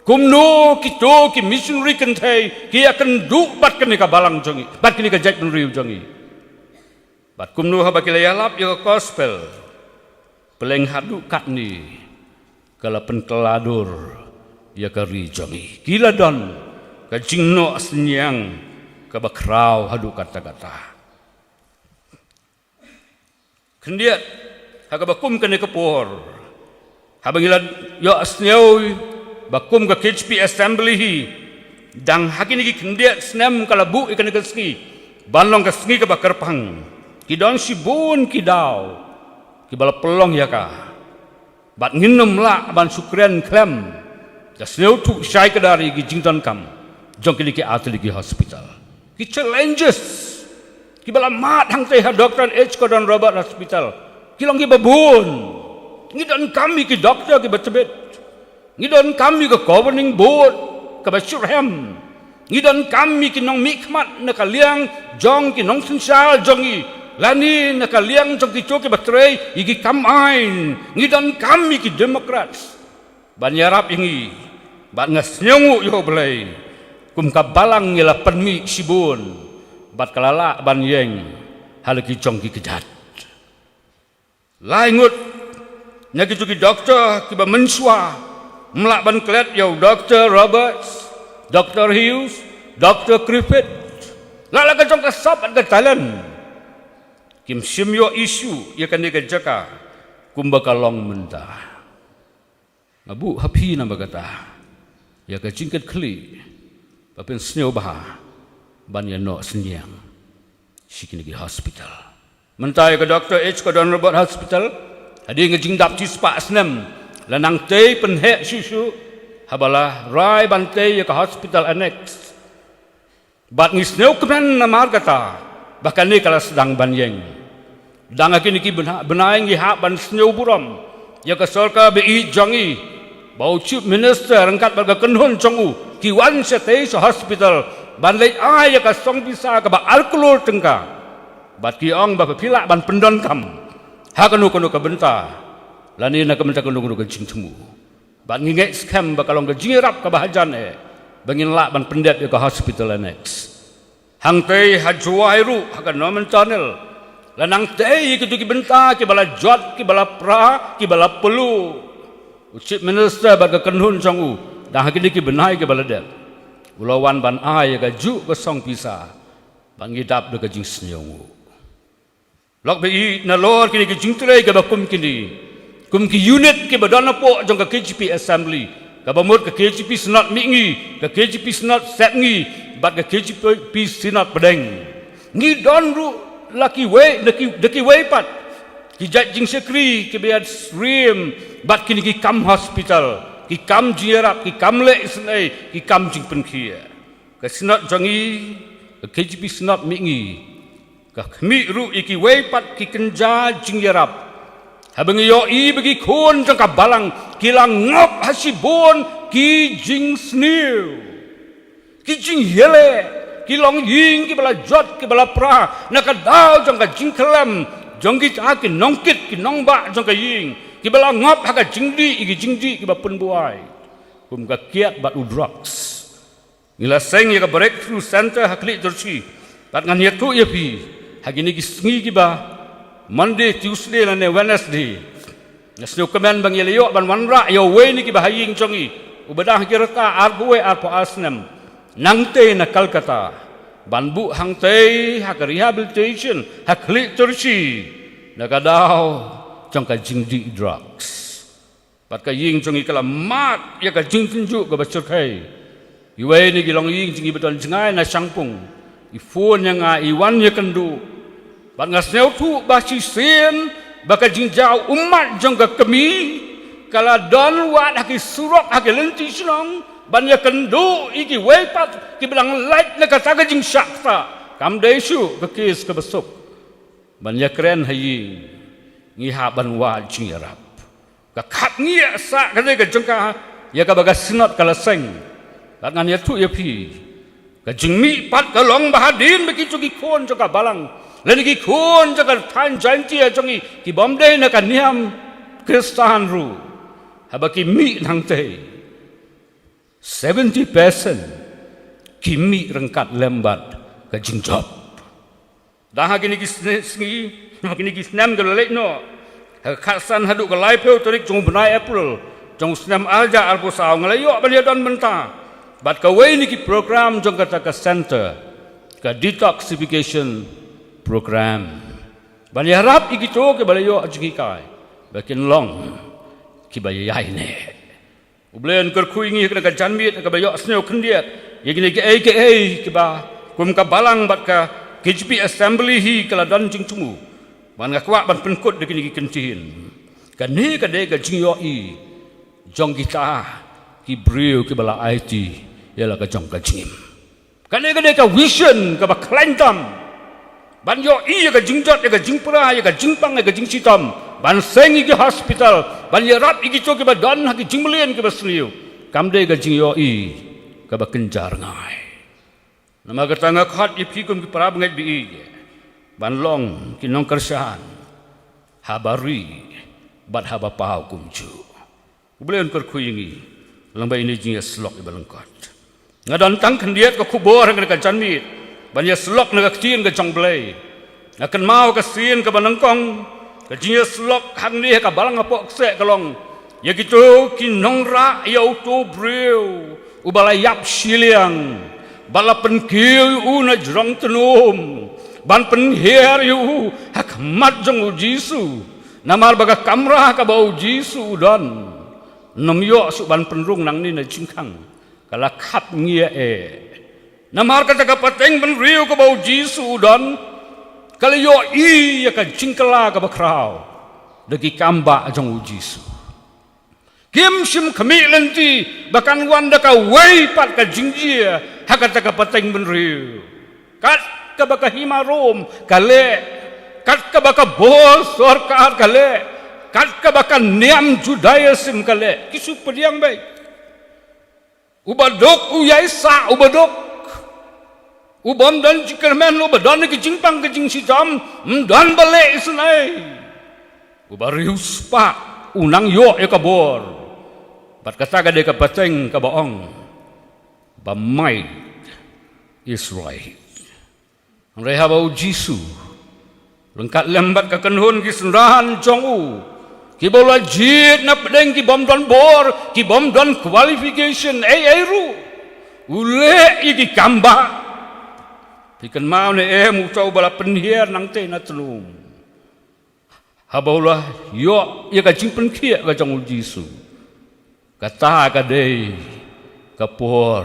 kumno kito ki missionary kynthei ki ïa kynduh bad kane ka balang jong ngi, bad kane ka jaitbynriew jong ngi. Bad kumno haba ki la ïalap ïa ka gospel, pleng haduh katne ka la pynkylla dur ïa ka ri jong ngi. Ki la don ka jingnoh synñiang kaba khraw haduh katta katta. Khyndiat, ha kaba kum kane ka por, haba ngi la ïohsngew Ba kum ka K J P Assembly hi, dang ha kine ki khyndiat snem ka la buh ïa kane ka sngi ban long ka sngi kaba kyrpang. Ki don shibun ki daw kiba la pynlong ïa ka. Bad ngin ym lah ban shu kren khlem da sngewthuh shai kdar ïa ki jingdonkam jong kine ki artylli ki hospital. Ki challenges kiba la mad hangtei ha Doctor H Gordon Roberts Hospital ki long kiba bun. Ngi donkam ïa ki doktor kiba tbit. Ngi donkam ïa ka governing board kaba shitrhem. Ngi donkam ïa ki nongmihkhmat na ka liang jong ki nongsynshar jong ngi, lane na ka liang jong kito kiba trei ïa ki kam aiñ. Ngi donkam ïa ki Democrats ban ïarap ïa ngi. Bad nga sngewnguh ïa U Blei, kum ka balang ngi la pynmih shibun bad ka la lah ban ïeng ha la ki jong ki kjat. Lai ngut na kito ki doktor kiba mynshuwa ym lah ban klet ïa u Doctor Roberts, Doctor Hughes, Doctor Griffith. La la ka jong ka sap bad ka talent, kim shym ïoh issue ïa kane ka jaka kumba ka long mynta. Nga buh ha phi namar kata ïa ka jingkitkhlieh ba phin sngewbha ban ïa noh synñiang sha kine ki hospital. Mynta ïa ka Doctor H Gordon Roberts Hospital, hadien ka jingdap shispah snem, la nangtei pynheh shuh shuh haba la rai ban tei ïa ka hospital annex. Bad ngi sngewkmen namar kata ba kane ka la sdang ban ïeng. Dang ha kine ki bnai, bnai ngi hap ban sngewburom ïa ka sorkar ba ïeit jong ngi, ba u Chief Minister ryngkat bad ka kynhun jong u ki wan shatei sha hospital ban leit ai ïa ka song pisa kaba ar klur tyngka. Bad ki ong ba phi lah ban pyndonkam ha kano kano ka bynta lane na ka bynta kano kano ka jingthmu. Bad ngi ngeit skhem ba ka long ka jingïarap kaba hajan eh ba ngin lah ban pyndep ïa ka hospital annex. Hangtei ha Jowai ruh, ha ka Norman Tunnel, la nangtei ïa kito ki bynta kiba la jot, kiba la pra, kiba la pyllu. U Chief Minister bad ka kynhun jong u, dang ha kine ki bnai kiba la dep, u la wan ban ai ïa kajuh ka song pisa. Bad ngi dap da ka jingsngewnguh. Lok ba ïeit, nalor kine ki jingtrei kiba kum kine, kum ki unit kiba don hapoh jong ka K J P Assembly, kaba mut ka K J P Synod Mihngi, ka K J P Synod Sepngi, bad ka K J P Synod Pdeng. Ngi don ruh la kiwei, da ki, da kiwei pat ki jait jingshakri kiba ïatriem bad kine ki kam hospital, ki kam jingïarap, ki kam leh isynei, ki kam jingpynkhiah. Ka Synod jong ngi, ka K J P Synod Mihngi, ka khmih ruh ïa kiwei pat ki kynja jingïarap. Haba ngi ïohi ba ki khun jong ka balang ki la ngop ha shibun ki jingsniew, ki jingïaleh, ki longïing kiba la jot, kiba la pra na ka daw jong ka jingkhlem jong kita ki nongkit, ki nongbah jong ka ïing, kiba la ngop ha ka jingdih, ïa ki jingdih kiba pynbuaid kum ka kiad bad u drugs. Ngi la seng ïa ka Breakthrough Center ha Khlieh Tyrshi. Bad ngan ïathuh ïa phi, ha kine ki sngi kiba Monday, Tuesday lane Wednesday, nga sngewkmen ba ngi la ïoh ban wanrah ïa uwei na kiba ha ïing jong ngi uba dang ha ki rta arphew wei arphew ar snem, nangtei na Calcutta, ban buh hangtei ha ka rehabilitation ha Khlieh Tyrshi na ka daw jong ka jingdih drugs. Bad ka ïing jong ngi ka la mad ïa ka jingtynjuh kaba shyrkhei. Iwei na ki longïing jong ngi ba don jngai na Shangpung, i phone ïa nga, i wan ïakynduh. Bad nga sngewthuh ba shisien ba ka jingjaw ummat jong ka kmie ka la don wad ha ki surok, ha ki lynti shnong, ban ïakynduh ïa kiwei pat kiba dang lait na kata ka jingshah ktah. Kam dei shuh ka case kaba suk ban ïakren ha ïing, ngi hap ban wad jingïarap. Ka khapngiah sah ka dei ka jong ka, ïa kaba ka Synod ka la seng. Bad ngan ïathuh ïa phi, ka jingmih pat ka long ba hadien ba kito ki khun jong ka balang lane ki khun jong ka thaiñ Jaintia jong ngi, ki bym dei na ka niam Khristan ruh, haba ki mih nangtei, seventy percent ki mih ryngkat lem bad ka jingjop. Dang ha kine ki sne-, sngi, ha kine ki snem ki la leit noh, ha ka khatsan haduh ka laiphew tarik jong u bnai April jong u snem arhajar arphew saw, nga la ïoh ban ïadon bynta bad kawei na ki program jong kata ka center, ka detoxification program, ban ïarap ïa kito kiba la ïoh jinghikai ba kin long kiba ïaineh. U Blei un kyrkhu ïa ngi ha kane ka janmiet kaba ïohsngew khyndiat ïa kine kiei kiei kiba kum ka balang bad ka K J P Assembly hi ka la don jingthmu. Bad nga kwah ban pynkut da kine ki kyntien. Kane ka dei ka jingïohi jong kita ki briew kiba la aiti ïa la ka jong ka jingim. Kane ka dei ka vision kaba khlaiñ tam. Ban ïohi ïa ka jingjot, ïa ka jingpra, ïa ka jingpang, ïa ka jingshitom. Ban seng ïa ki hospital, ban ïarap ïa kito kiba don ha ki jingmlien kiba sniew. Kam dei ka jingïohi kaba kynja rngai. Namar kata nga khot ïa phi kum ki para bangeit ba ïeit ban long ki nongkyrshan haba ri bad haba paw kumjuh. U Blei un kyrkhu ïa ngi lyngba ine i jingïasyllok iba lyngkot. Nga don tang khyndiat ka khubor ha kane ka janmiet ban ïasyllok na ka ktien ka jong U Blei. Nga kynmaw ka sien kaba nyngkong ka jingïasyllok hangne ha ka balang hapoh kseh ka long ïa kito ki nongrah ïa uto u briew uba la ïap shiliang bad la pynkiew ïa u na jrong tnum ban pynhiar ïa u ha khmat jong U Jisu. Namar ba ka kamra kaba U Jisu u don, ym ïoh shuh ban pynrung nangne na jingkhang, ka la khap ngiah eh. Namar kata ka pateng bynriew kaba U Jisu u don ka la ïohi ïa ka jingkylla kaba khraw da ki kambah jong U Jisu. Kim shym khmih lynti ba kan wan da kawei pat ka jingjia ha kata ka pateng bynriew. Kat kaba ka hima Rom ka leh, kat kaba ka bor sorkar ka leh, kat kaba ka niam Judaism ka leh, ki shu pdiang beit. Uba duk u ïai sah uba duk. U bym don jingkyrmen, uba don ki jingpang ki jingshitom, ym don ba leh isynei. Uba riewspah u nang ïoh ïa ka bor. Bad kata ka dei ka pateng kaba ong ba maid Israel. Hynrei haba U Jisu ryngkat lem bad ka kynhun ki synran jong u, kiba u la jied na pdeng ki bym don bor, ki bym don qualification ei ei ruh, u leh ïa ki kambah. Phi kynmaw ne em uta uba la pynhiar nangtei na tnum? Haba u la ïoh ïa ka jingpynkhiah ka jong U Jisu, kata ka dei ka por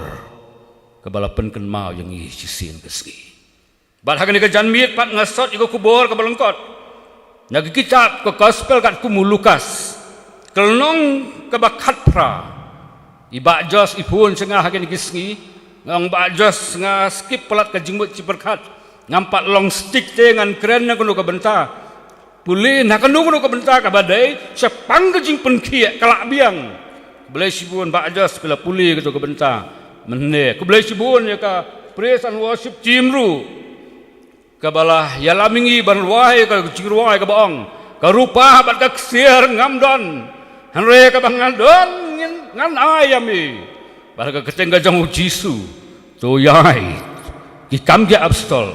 kaba la pynkynmaw ïa ngi shisien ka sngi. Bad ha kane ka janmiet pat nga sot ïa ka khubor kaba lyngkot na ka kitab ka Gospel katkum u Lukas, ka lynnong kaba khatphra. I Bah Jos i phone sha nga ha kine ki sngi. Nga ong, Bah Jos, nga skip palat ka jingmut shi pyrkhat. Ngam pat long stick te, ngan kren na kano ka bynta. Pule na kano kano ka bynta kaba dei shaphang ka jingpynkhiah ka lah biang. Khublei shibun Bah Jos, phi la pule kato ka bynta mynne. Khublei shibun ïa ka praise and worship team ruh, kaba la ïalam ïa ngi ban rwai ka jingrwai kaba ong, ka rupa bad ka ksiar ngam don, hynrei kaba nga don ngan ai ïa me. Bad ha ka kyrteng ka jong U Jisu, to ïai. Ki Kam ki Apostol,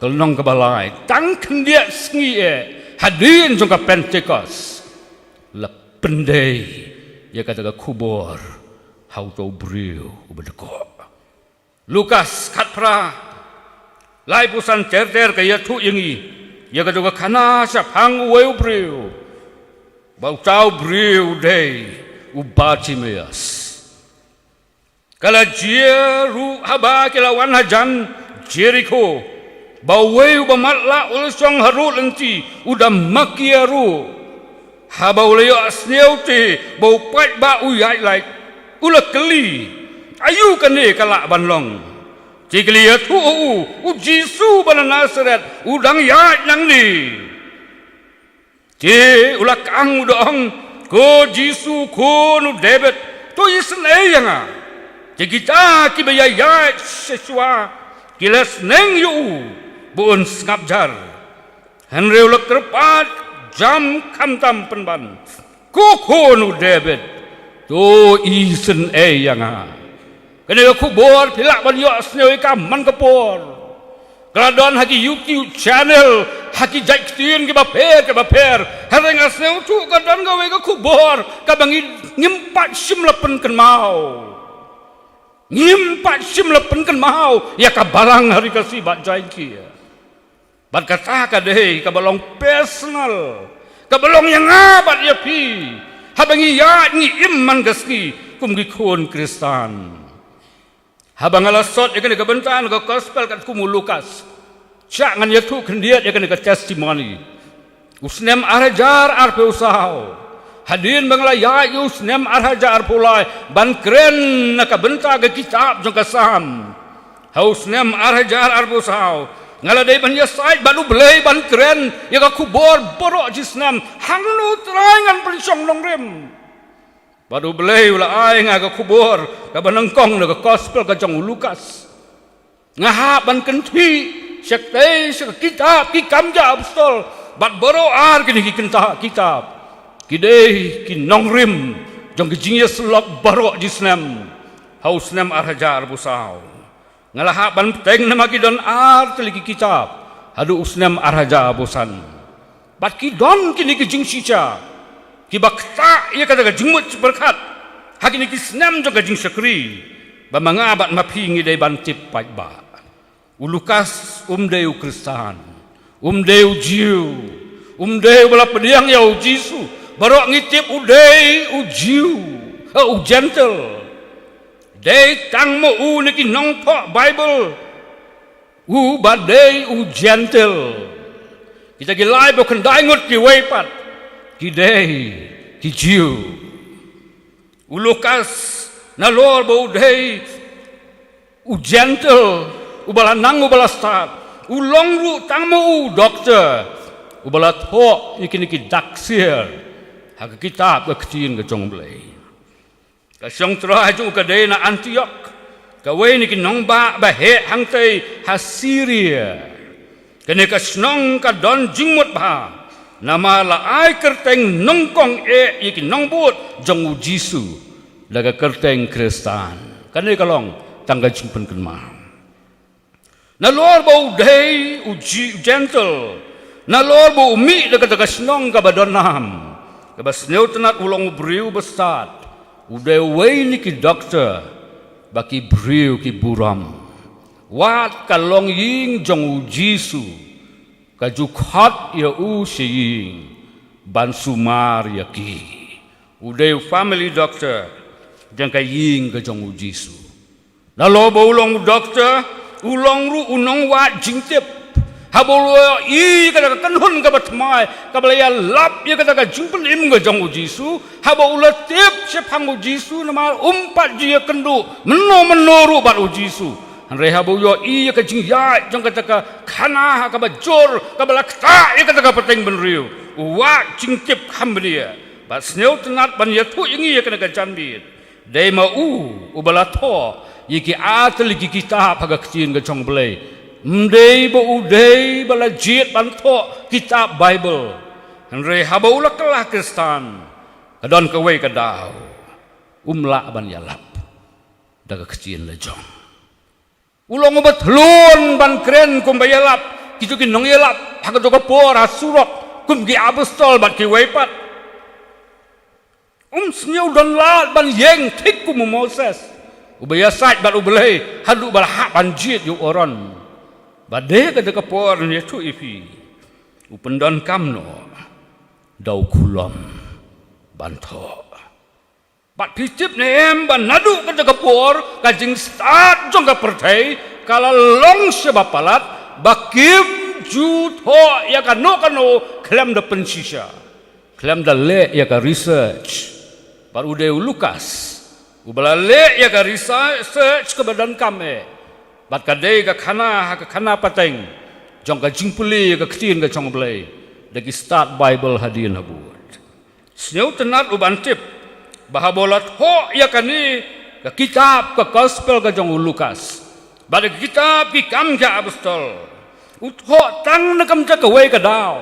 ka lynnong kaba lai. Tang khyndiat sngi eh hadien jong ka Pentekost, la pyndei ïa kata ka khubor ha uto u briew uba dkoh. Lukas khatphra, laiphew san ter ter ka ïathuh ïa ngi ïa kato ka khana shaphang uwei u briew, ba uta u briew u dei u Bartimaeus. Ka la jia ruh haba ki la wan hajan Jerikho, ba uwei uba matlah u la shong harud lynti, u da makia ruh. Haba u la ïohsngew te ba u paidbah u ïaid lait, u la kylli, aïu kane ka lah ban long? Te ki la ïathuh ha u, U Jisu ba na Nasaret u dang ïaid nangne. Te u la kang u da ong, ko Jisu, khun u Dabid, to isynei ïa nga. Te kita kiba ïaid sha shuwa ki la sneng ïa u ba un sngap jar. Hynrei u la kyrpad jam khamtam pynban, ko khun u Dabid, to isynei ïa nga. Kane ka khubor phi lah ban ïohsngew ïa ka man ka por. Ka la don ha ki YouTube channel, ha ki jait ktien kiba pher kiba pher. Hynrei nga sngewthuh ka don kawei ka khubor kaba ngi, ngim pat shym la pynkynmaw. Ngim pat shym la pynkynmaw ïa ka balang ha Ri Khasi bad Jaiñtia. Bad kata ka dei kaba long personal, kaba long ïa nga bad ïa phi. Haba ngi ïaid ngi im man ka sngi, kum ki khun Khristan. Haba nga la sot ïa kane ka bynta na ka gospel katkum u Lukas, sha ngan ïathuh khyndiat ïa kane ka testimony. U snem ar hajar arphew saw, hadien ba nga la ïaid ïa u snem ar hajar arphew lai ban kren na ka bynta ka kitab jong ka Salm, ha u snem ar hajar arphew saw, nga la dei ban ïasaid bad U Blei ban kren ïa ka khubor baroh shi snem, hangno Trai ngan pynshong nongrim. Bad U Blei u la ai nga ka khubor kaba nyngkong na ka gospel ka jong u Lukas. Nga hap ban kynthih sha ka, sha ka kitab Ki Kam ki Apostol bad baroh ar kine ki kynta kitab ki dei ki nongrim jong ki jingïasyllok baroh shi snem ha u snem ar hajar arphew saw. Nga la hap ban bteng namar ki don ar tylli ki kitab haduh u snem ar hajar arphew san. Bad ki don kine ki jingshisha kiba ktah ïa kata ka jingmut jingpyrkhat ha kine ki snem jong ka jingshakri ba ma nga bad ma phi ngi dei ban tip paidbah. U Lukas um dei u Khristan, um dei u Jiw, um dei uba la pdiang ïa u Jisu. Baroh ngi tip u dei u Jiw, eh, u Jentil. Dei tang ma u na ki nongthoh Baibl uba dei u Jentil. Kita ki laiphew khyndai ngut kiwei pat ki dei ki Jiw. U Lukas, nalor ba u dei u Jentil uba la nang uba la stad, u long ruh tang ma u doktor uba la thoh ïa kine ki dak siar ha ka kitab ka Ktien ka jong U Blei. Ka shong trai jong u ka dei na Antiok, kawei na ki nongbah ba heh hangtei ha Syria. Kane ka shnong ka don jingmut bha namar la ai kyrteng nyngkong eh ïa ki nongbud jong u Jisu da ka kyrteng Khristan. Kane ka long tang ka jingpynkynmaw. Nalor ba u dei u Ji-, Jentil, nalor ba u mih da kata ka shnong kaba don nam, kaba sngewtynnat u long u briew ba stad, u dei uwei na ki doktor ba ki briew ki burom. Wat ka longïing jong u Jisu ka ju khot ïa u sha ïing ban sumar ïa ki. U dei u family doctor jong ka ïing ka jong u Jisu. Nalor ba u long u doktor, u long ruh u nongwad jingtip. Haba u la ïohi ïa kata ka kynhun kaba thymmai kaba la ïalap ïa kata ka jingpynim ka jong u Jisu, haba u la tip shaphang u Jisu namar um pat ju ïakynduh mynno mynno ruh bad u Jisu. Hynrei haba u ïohi ïa ka jingïaid jong kata ka khana ha kaba jur kaba la ktah ïa kata ka pateng bynriew, u wad jingtip kham bniah bad sngewtynnat ban ïathuh ïa ngi ïa kane ka janmiet. Dei ma u uba la thoh ïa ki ar tylli ki kitab ha ka Ktien ka jong U Blei. Ym dei ba u dei ba la jied ban thoh kitab Baibl, hynrei haba u la kylla Khristan ka don kawei ka daw um lah ban ïalap da ka ktien la jong. U long uba thlun ban kren kumba ïalap kito ki nongïalap ha kato ka por ha surok kum ki apostol bad kiwei pat. Um sngew don lad ban ïeng thik kum u Moses uba ïasaid bad U Blei haduh ba la hap ban jied ïa u Aaron. Bad dei kata ka por ngan ïathuh ïa phi, u pyndonkam noh da u khulom ban thoh. Bad phi tip ne em ba naduh kata ka por ka jingstad jong ka pyrthei ka la long sha ba palat ba kim ju thoh ïa kano kano khlem da pynshisha, khlem da leh ïa ka research. Bad u dei u Lukas uba la leh ïa ka research kaba donkam eh. Bad ka dei ka khana ha ka khana pateng jong ka jingpule ïa ka Ktien ka jong U Blei da ki stad Baibl hadien habud. Sngewtynnat u ban tip ba haba u la thoh ïa kane ka kitab ka Gospel ka jong u Lukas bad ka kitab Ki Kam ki Apostol, u thoh tang na ka bynta kawei ka daw.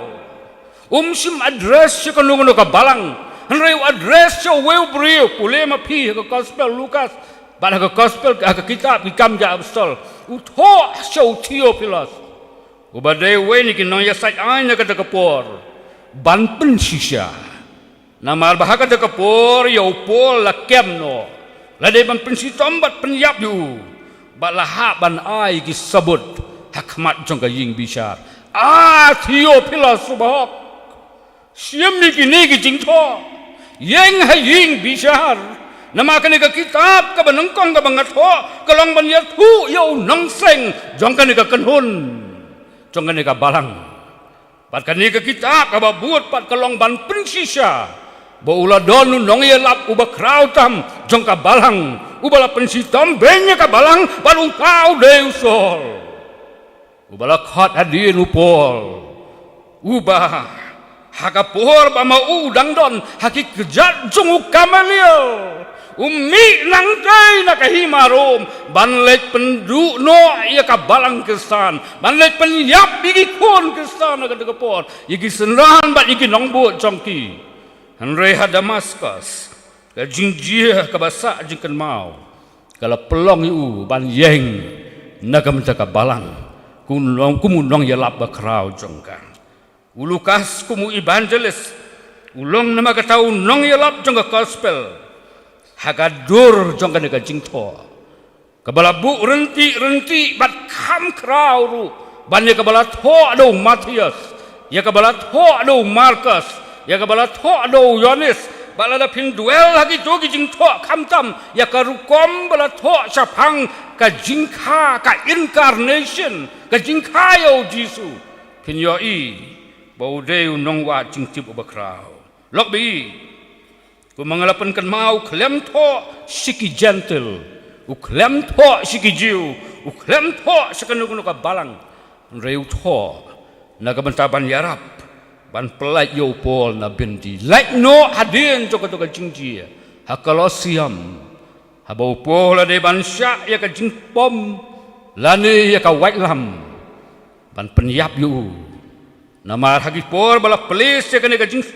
Um shym address sha kano kano ka balang, hynrei u address sha uwei u briew. Pule ma phi ha ka Gospel Lukas bad ha ka Gospel, ha ka kitab Ki Kam ki Apostol, u thoh sha u Theophilus uba dei uwei na ki nongïasaid aiñ na kata ka por ban pynshisha. Namar ba ha kata ka por ïa u Paul la kem noh, la dei ban pynshitom bad pynïap ïa u bad la hap ban ai ki sabut ha khmat jong ka ïing bishar. A Theophilus uba hok, shim ïa kine ki jingthoh, ïeng ha ïing bishar, Namar kane ka kitab kaba nyngkong kaba nga thoh ka long ban ïathuh ïa u nongseng jong kane ka kynhun, jong kane ka balang. Bad kane ka kitab kaba bud pat ka long ban pynshisha ba u la don u nongïalap uba khraw tam jong ka balang, uba la pynshitom beiñ ïa ka balang, bad uta u dei u Saul. Uba la khot hadien u Paul, uba ha ka por ba ma u dang don ha ki kjat jong u Gamaliel, u mih nangtei na ka hima Rom ban leit pynduh noh ïa ka balang Khristan, ban leit pynïap ïa ki khun Khristan ha kata ka por, ïa ki synran bad ïa ki nongbud jong ki. Hynrei ha Damaskus ka jingjia kaba sah jingkynmaw ka la pynlong ïa u ban ïeng na ka bynta ka balang kum u nong, kum u nongïalap ba khraw jong ka. U Lukas kum u evangelist u long namar kata u nongïalap jong ka gospel ha ka dur jong kane ka jingthoh, kaba la buh ryntih ryntih bad kham khraw ruh ban ïa kaba la thoh da u Mathaios, ïa kaba la thoh da u Markos, ïa kaba la thoh da u Ïoannis. Bad lada phin duel ha kito ki jingthoh khamtam ïa ka rukom ba la thoh shaphang ka jingkha, ka incarnation, ka jingkha ïa u Jisu, phin ïohi ba u dei u nongwad jingtip uba khraw. Lok ba ïeit, kumba nga la pynkynmaw, u khlem thoh sha ki Jentil, u khlem thoh sha ki Jiw, u khlem thoh sha kano kano ka balang. Hynrei u thoh na ka bynta ban ïarap ban pyllait ïa u Paul na byndi. Lait noh hadien jong kato ka jingjia ha Kolosiam, haba u Paul u la dei ban shah ïa ka jingpom lane ïa ka waitlam ban pynïap ïa u. Namar ha ki por ba la plie ïa kane ka jing,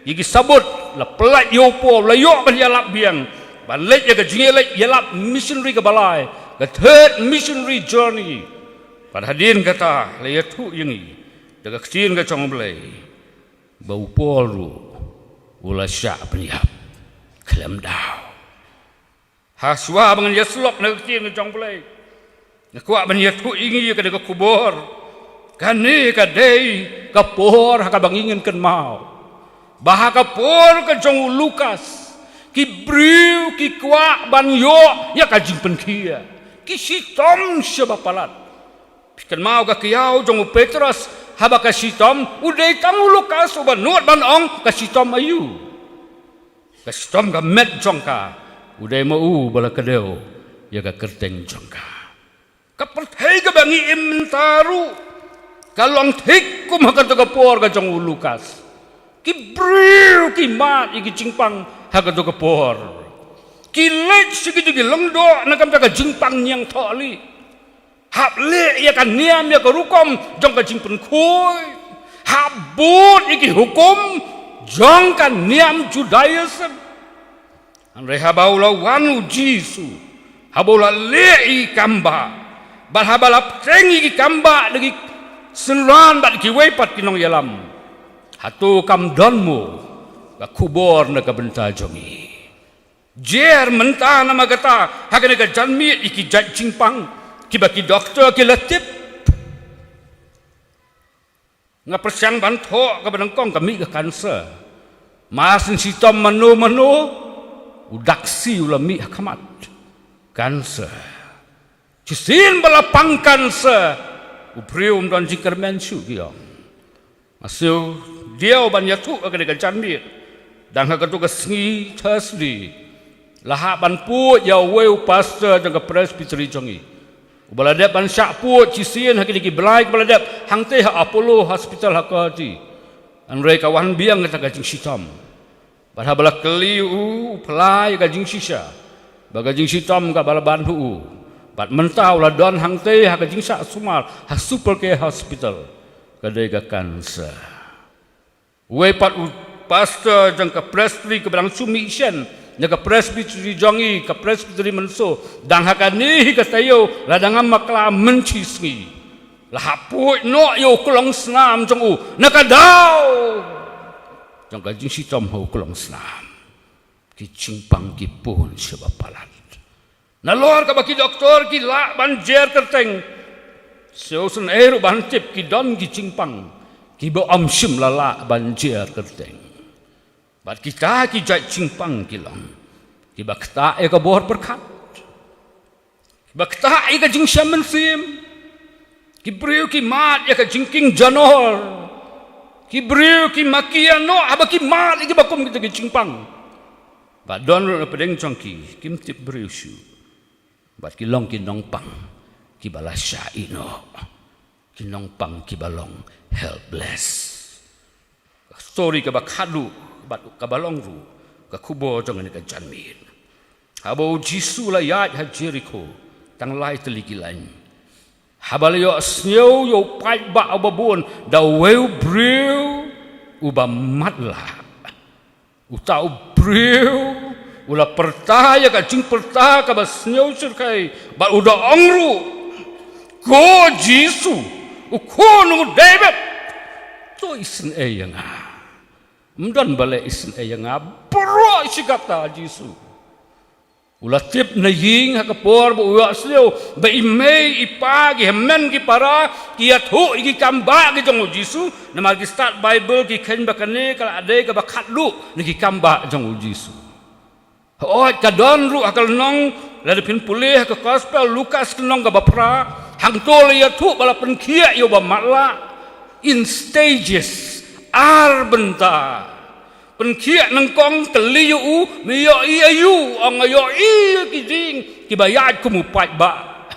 ïa ki sabut, la pyllait ïa u Paul, la ïoh ban ïalap biang ban leit ïa ka jingïaleit ïalap missionary kaba lai, ka third missionary journey. Bad hadien kata la ïathuh ïa ngi da ka ktien ka jong U Blei ba u Paul ruh u la shah pynïap khlem daw. Hashwa ba ngan ïasyllok na ka ktien ka jong U Blei, nga kwah ban ïathuh ïa ngi ïa kane ka khubor. Kane ka dei ka por ha kaba ngi ngin kynmaw ba ha ka por ka jong u Lukas, ki briew ki kwah ban ïoh ïa ka jingpynkhiah, ki shitom sha ba palat. Phi kynmaw ka kiaw jong u Petros, haba ka shitom, u dei tang u Lukas uba nud ban ong ka shitom aïu. Ka shitom ka met jong ka, u dei ma u ba la kdew ïa ka kyrteng jong ka. Ka pyrthei kaba ngi im mynta ruh ka long thik kum ha kato ka por ka jong u Lukas. Ki briew ki mad ïa ki jingpang ha kato ka por. Ki leit sha kito ki lyngdoh na ka bynta ka jingpang ñiangthohlieh. Hap leh ïa ka niam ïa ka rukom jong ka jingpynkhuid. Hap bud ïa ki hukum jong ka niam Judaism. Hynrei haba u la wan u Jisu, haba u la leh ïa ki kambah, bad haba la pynbeit ïa ki kambah da ki synran bad kiwei pat ki nongïalam, hato kam don mo ka khubor na ka bynta jong ngi? Jer mynta namar kata ha kane ka janmiet ïa ki jait jingpang kiba ki doktor ki la tip. Nga pyrshang ban thoh kaba nyngkong ka mih ka cancer. Mar syn shitom mano mano, u daksi u la mih ha khmat. Cancer. Shisien ba la pang cancer, u briew um don jingkyrmen shuh, ki ong. Nga shu diaw ban ïathuh ha kane ka janmiet. Dang ha kato ka sngi Thursday, la hap ban pud ïa uwei u pastor jong ka Presbytery jong ngi, uba la dep ban shah pud shisien ha kine ki bnai kiba la dep hangtei ha Apollo Hospital ha Guwahati. Hynrei ka wan biang kata ka jingshitom. Bad haba la kylli u, u phla ïa ka jingshisha ba ka jingshitom kaba la ban ha u, bad mynta u la don hangtei ha ka jingshah sumar ha Super Care Hospital, ka dei ka cancer. Uwei pat u pastor jong ka Presbytery kaba dang shu mih shen na ka Presbytery jong ngi, ka Presbytery Mynso, dang ha kane hi ka taïew, la dang ngam bakla mynshisngi, la hap pud noh ïa u klongsnam jong u na ka daw jong ka jingshitom ha u klongsnam. Ki jingpang ki pun sha ba palat. Nalor kaba ki doktor ki lah ban jer kyrteng, shisien ei ruh ban tip ki don ki jingpang kiba ym shym la lah ban jer kyrteng. Bad kita ki jait jingpang ki long Kiba ktah ïa ka bor pyrkhat. Kiba ktah ïa ka jingshem mynsiem. Ki briew ki mad ïa ka jingkieng janor. Ki briew ki makia noh haba ki mad ïa kiba kum kita ki jingpang. Bad don ruh na pdeng jong ki, kim tip briew shuh. Bad ki long ki nongpang kiba la shah ïeh noh. Ki nongpang kiba long helpless. Ka story kaba khadduh bad kaba long ruh ka khubor jong kane ka janmiet. Haba u Jisu u la ïaid ha Jerikho tang lai tylli ki laiñ, haba la ïohsngew ïa u paidbah uba bun da uwei u briew uba matlah. Uta u briew u la pyrta ïa ka jingpyrta kaba sngewsyrkhei bad u da ong ruh, "Ko Jisu, u khun u David, to isynei ïa nga." Ym don ba leh isynei ïa nga baroh shi katta, Jisu. U la tip na ïing ha ka por ba u ïohsngew ba i mei i pa, ki hynmen ki para ki ïathuh ïa ki kambah ki jong u Jisu. Namar ki stad Baibl ki kheiñ ba kane ka la dei kaba khadduh na ki kambah jong u Jisu. Hooid, ka don ruh ha ka lynnong, lada phin pule ha ka Gospel Lukas lynnong kaba phra, hangto la ïathuh ba la pynkhiah ïa uba matlah in stages, ar bynta. Pynkhiah nyngkong, kylli ïa u, me ïohi aïu? Ong, nga ïohi ïa ki dieng kiba ïaid kum u paidbah.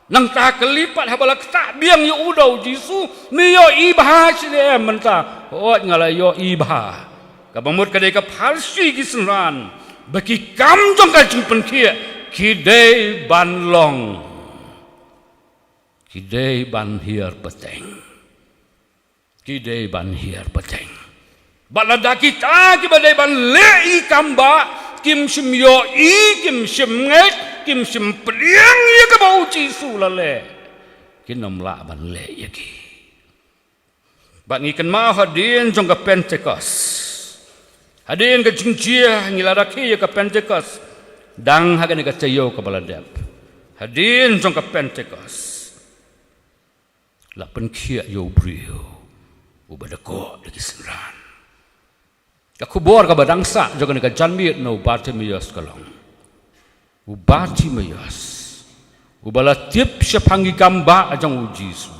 Nangta kylli pat, haba la ktah biang ïa u da u Jisu, me ïohi bha shi ne em mynta? Hooid, nga la ïohi bha. Kaba mut ka dei ka pharshi ki synran ba ki kam jong ka jingpynkhiah ki dei ban long, ki dei ban hiar pateng. Ki dei ban hiar pateng. Bad lada kita kiba dei ban leh ïa ki kambah kim shym ïohi, kim shym ngeit, kim shym pdiang ïa kaba u Jisu u la leh, kin ym lah ban leh ïa ki. Bad ngi kynmaw hadien jong ka Pentekost, hadien ka jingjia, ngi la rakhe ïa ka Pentekost dang ha kane ka taïew kaba la dep. Hadien jong ka Pentekost, la pynkhiah ïa u briew uba dkoh da ki synran. Ka khubor kaba dang sah jong kane ka janmiet na u Bartimaeus ka long, u Bartimaeus uba la tip shaphang ki kambah jong u Jisu,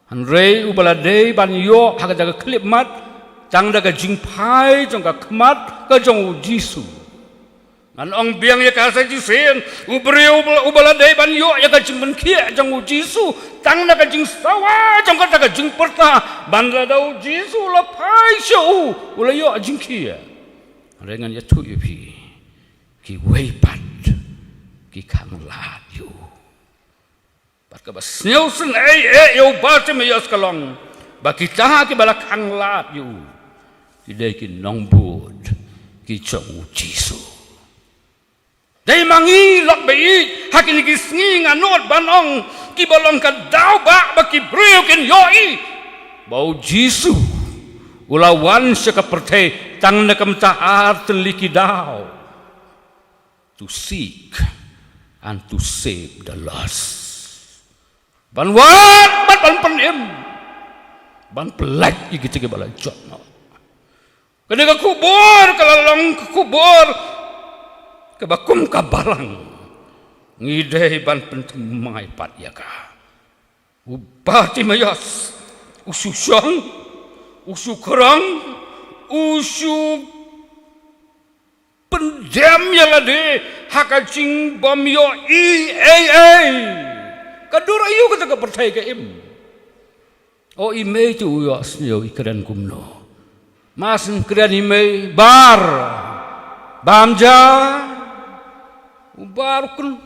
hynrei uba la dei ban ïoh ha kata ka khyllipmat tang da ka jingphai jong ka khmat ka jong u Jisu. Ngan ong biang ïa ka sa shisien, u briew uba, uba la dei ban ïoh ïa ka jingpynkhiah jong u Jisu tang na ka jingsawa jong kata ka jingpyrta, ban lada u Jisu u la phai sha u, u la ïoh jingkhiah. Hynrei ngan ïathuh ïa phi, kiwei pat ki khanglad ïa u. Bad kaba sngewsynei eh ïa u Bartimaeus ka long ba kita kiba la khanglad ïa u, ki dei ki nongbud ki jong u Jisu. Dei ma ngi lok ba ïeit ha kine ki sngi, nga nud ban ong, kiba long ka daw ba, ba ki briew kin ïohi ba u Jisu u la wan sha ka pyrthei tang na ka bynta ar tylli ki daw. To seek and to save the lost. Ban wad bad ban pynim, ban pyllait ïa kita kiba la jot noh. Kane ka khubor ka la long ka khubor kaba kum ka balang. Ngi dei ban pynthymmai pat ïa ka. U Bartimaeus u shu shong, u shu khrong, u shu pyndem ïa lade ha ka jingbym ïohi ei ei. Ka dur aïu kata ka pyrthei ka im? O i mei, to u ïohsngew, i kren kumno? Mar shu kren i mei, Bar, bam ja. U Bar u kren,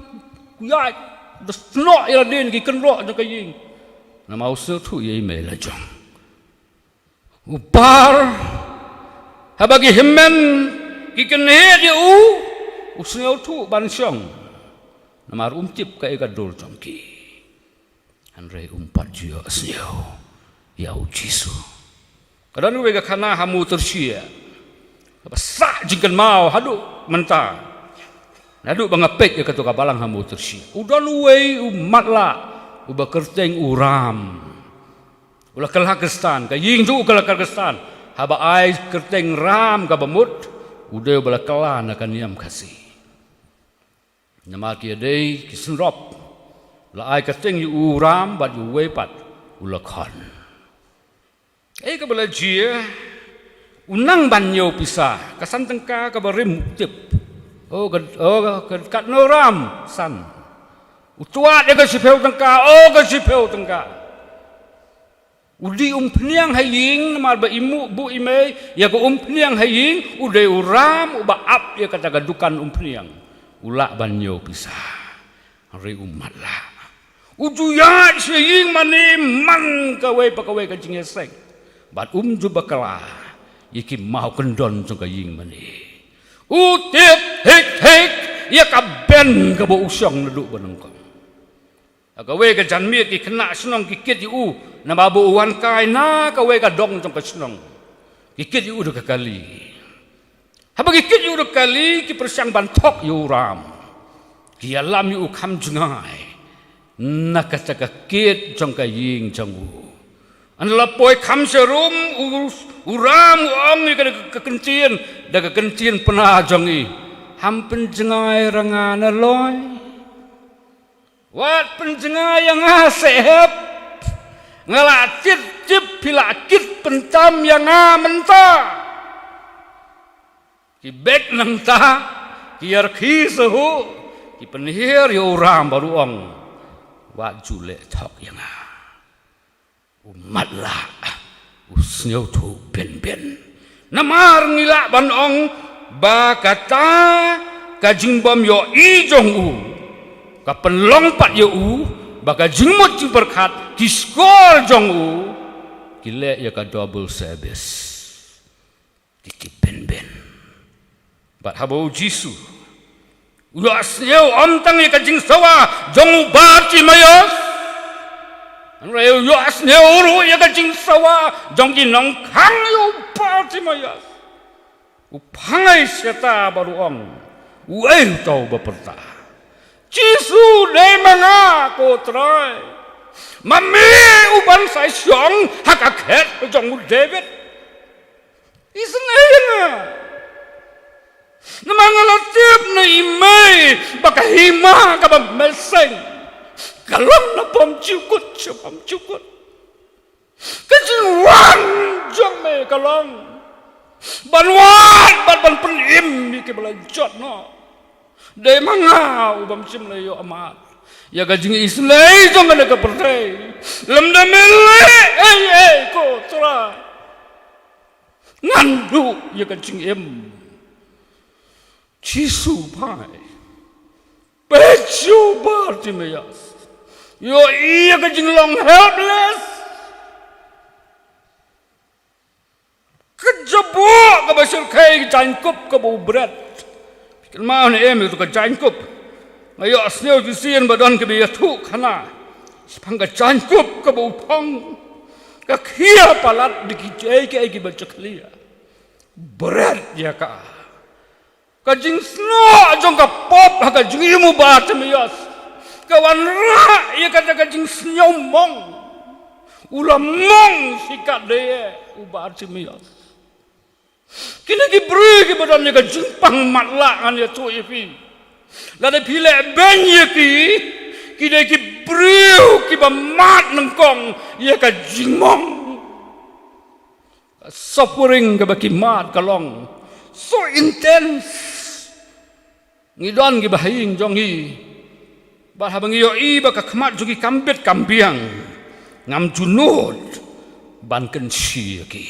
u ïaid, da snoh ïa lade na ki kynroh jong ka ïing. Namar u sngewthuh ïa i mei la jong. U Bar, haba ki hynmen ki kynhied ïa u, u sngewthuh ban shong. Namar um tip kaei ka dur jong ki. Hynrei um pat ju ïohsngew ïa u Jisu. Ka don uwei ka khana ha Mutyrshia kaba sah jingkynmaw haduh mynta. Naduh ba nga peit ïa kato ka balang ha Mutyrshia, u don uwei u matlah uba kyrteng u Ram. U la kylla Khristan, ka ïing jong u ka la kylla Khristan. Haba ai kyrteng Ram kaba mut u dei uba la kylla na ka niam Khasi. Namar ki dei ki synrop, la ai kyrteng ïa u Ram bad ïa uwei pat u Lakhon. Ei kaba la jia, u nang ban ñiew pisa, ka san tyngka kaba rim u tip. O ka, o ka, katno ram, san. U tuat ïa ka shiphew tyngka, o ka shiphew tyngka. U dih umphniang ha ïing, namar ba i mut buh i mei ïa ka umphniang ha ïing, u dei u Ram uba ap ïa kata ka dukan umphniang. U lah ban ñiew pisa. Hynrei um matlah. U ju ïaid sha ïing mane man kawei pa kawei ka jingïaseng. Bad um ju bakla ïa ki maw kyndon jong ka ïing mane. U tip thik thik ïa ka ben kaba u shong naduh ba nyngkong. Ha kawei ka janmiet ki khynnah shnong ki kit ïa u, namar ba u wan kai na kawei ka dong jong ka shnong. Ki kit ïa u da ka kali. Haba ki kit ïa u da ka kali, ki pyrshang ban thok ïa u Ram. Ki ïalam ïa u kham jngai na kata ka kit jong ka ïing jong u. Haba la poi kham sharum, u, u Ram u ong ïa ka, ka kyntien, da ka kyntien pna jong i. Ham pynjngai ra nga na loi. Wat pynjngai ïa nga seh hep. Nga la tip tip phi la kit pyntam ïa nga mynta. Ki bek nangta, ki ïarkhie shuh, ki pynhiar ïa u Ram bad u ong. Wat ju leh thok ïa nga. U matlah, u sngewthuh benben. Namar ngi lah ban ong, ba kata ka jingbym ïohi jong u, ka pynlong pat ïa u, ba ka jingmut jingpyrkhat, ki shkor jong u, ki leh ïa ka double service. Ki tip benben. Bad haba u Jisu u ïohsngew ym tang ïa ka jingsawa jong u Bartimaeus, hynrei u ïohsngew ruh ïa ka jingsawa jong ki nongkhang ïa u Bartimaeus. U phai shata bad u ong, uei uta uba pyrta, Jisu, dei ma nga ko Trai. Ma me u ban sa shong ha ka khet jong u David. Isynei ïa nga. Namar nga la tip na i mei ba ka hima kaba me seng ka long na bymjukut sha bymjukut. Ka jingwan jong me ka long ban wad bad ban pynim ïa kiba la jot noh. Dei ma nga u bym shym la ïoh mad ïa ka jingisynei jong kane ka pyrthei. Lymda me leh ei ei ko Trai, ngan duh ïa ka jingim. Jisu phai, peit sha u Bartimaeus, ïohi ïa ka jinglong helpless. Ka jaboh kaba shyrkhei, ka jaiñkup kaba u bret. Kynmaw ne em ïa ka jaiñkup? Nga ïohsngew shisien ba don kiba ïathuh khana shaphang ka jaiñkup kaba u phong. Ka khia palat da kiei kiei kiba jakhlia. Bret ïa ka. Ka jingsnoh jong ka pop ha ka jingim u Bartimaeus ka wanrah ïa kata ka jingsngew mong. U la mong shikatdei u Bartimaeus. Kine ki briew kiba don ïa ka jingpang matlah ngan ïathuh ïa phi. Lada phi leh beiñ ïa ki, ki dei ki briew kiba mad nyngkong ïa ka jingmong. Ka suffering kaba ki mad ka long so intense. Ngi don kiba ha ïing jong ngi, bad haba ngi ïohi ba ka khmat jong ki kam bit kam biang, ngam ju nud ban kynshi ïa ki.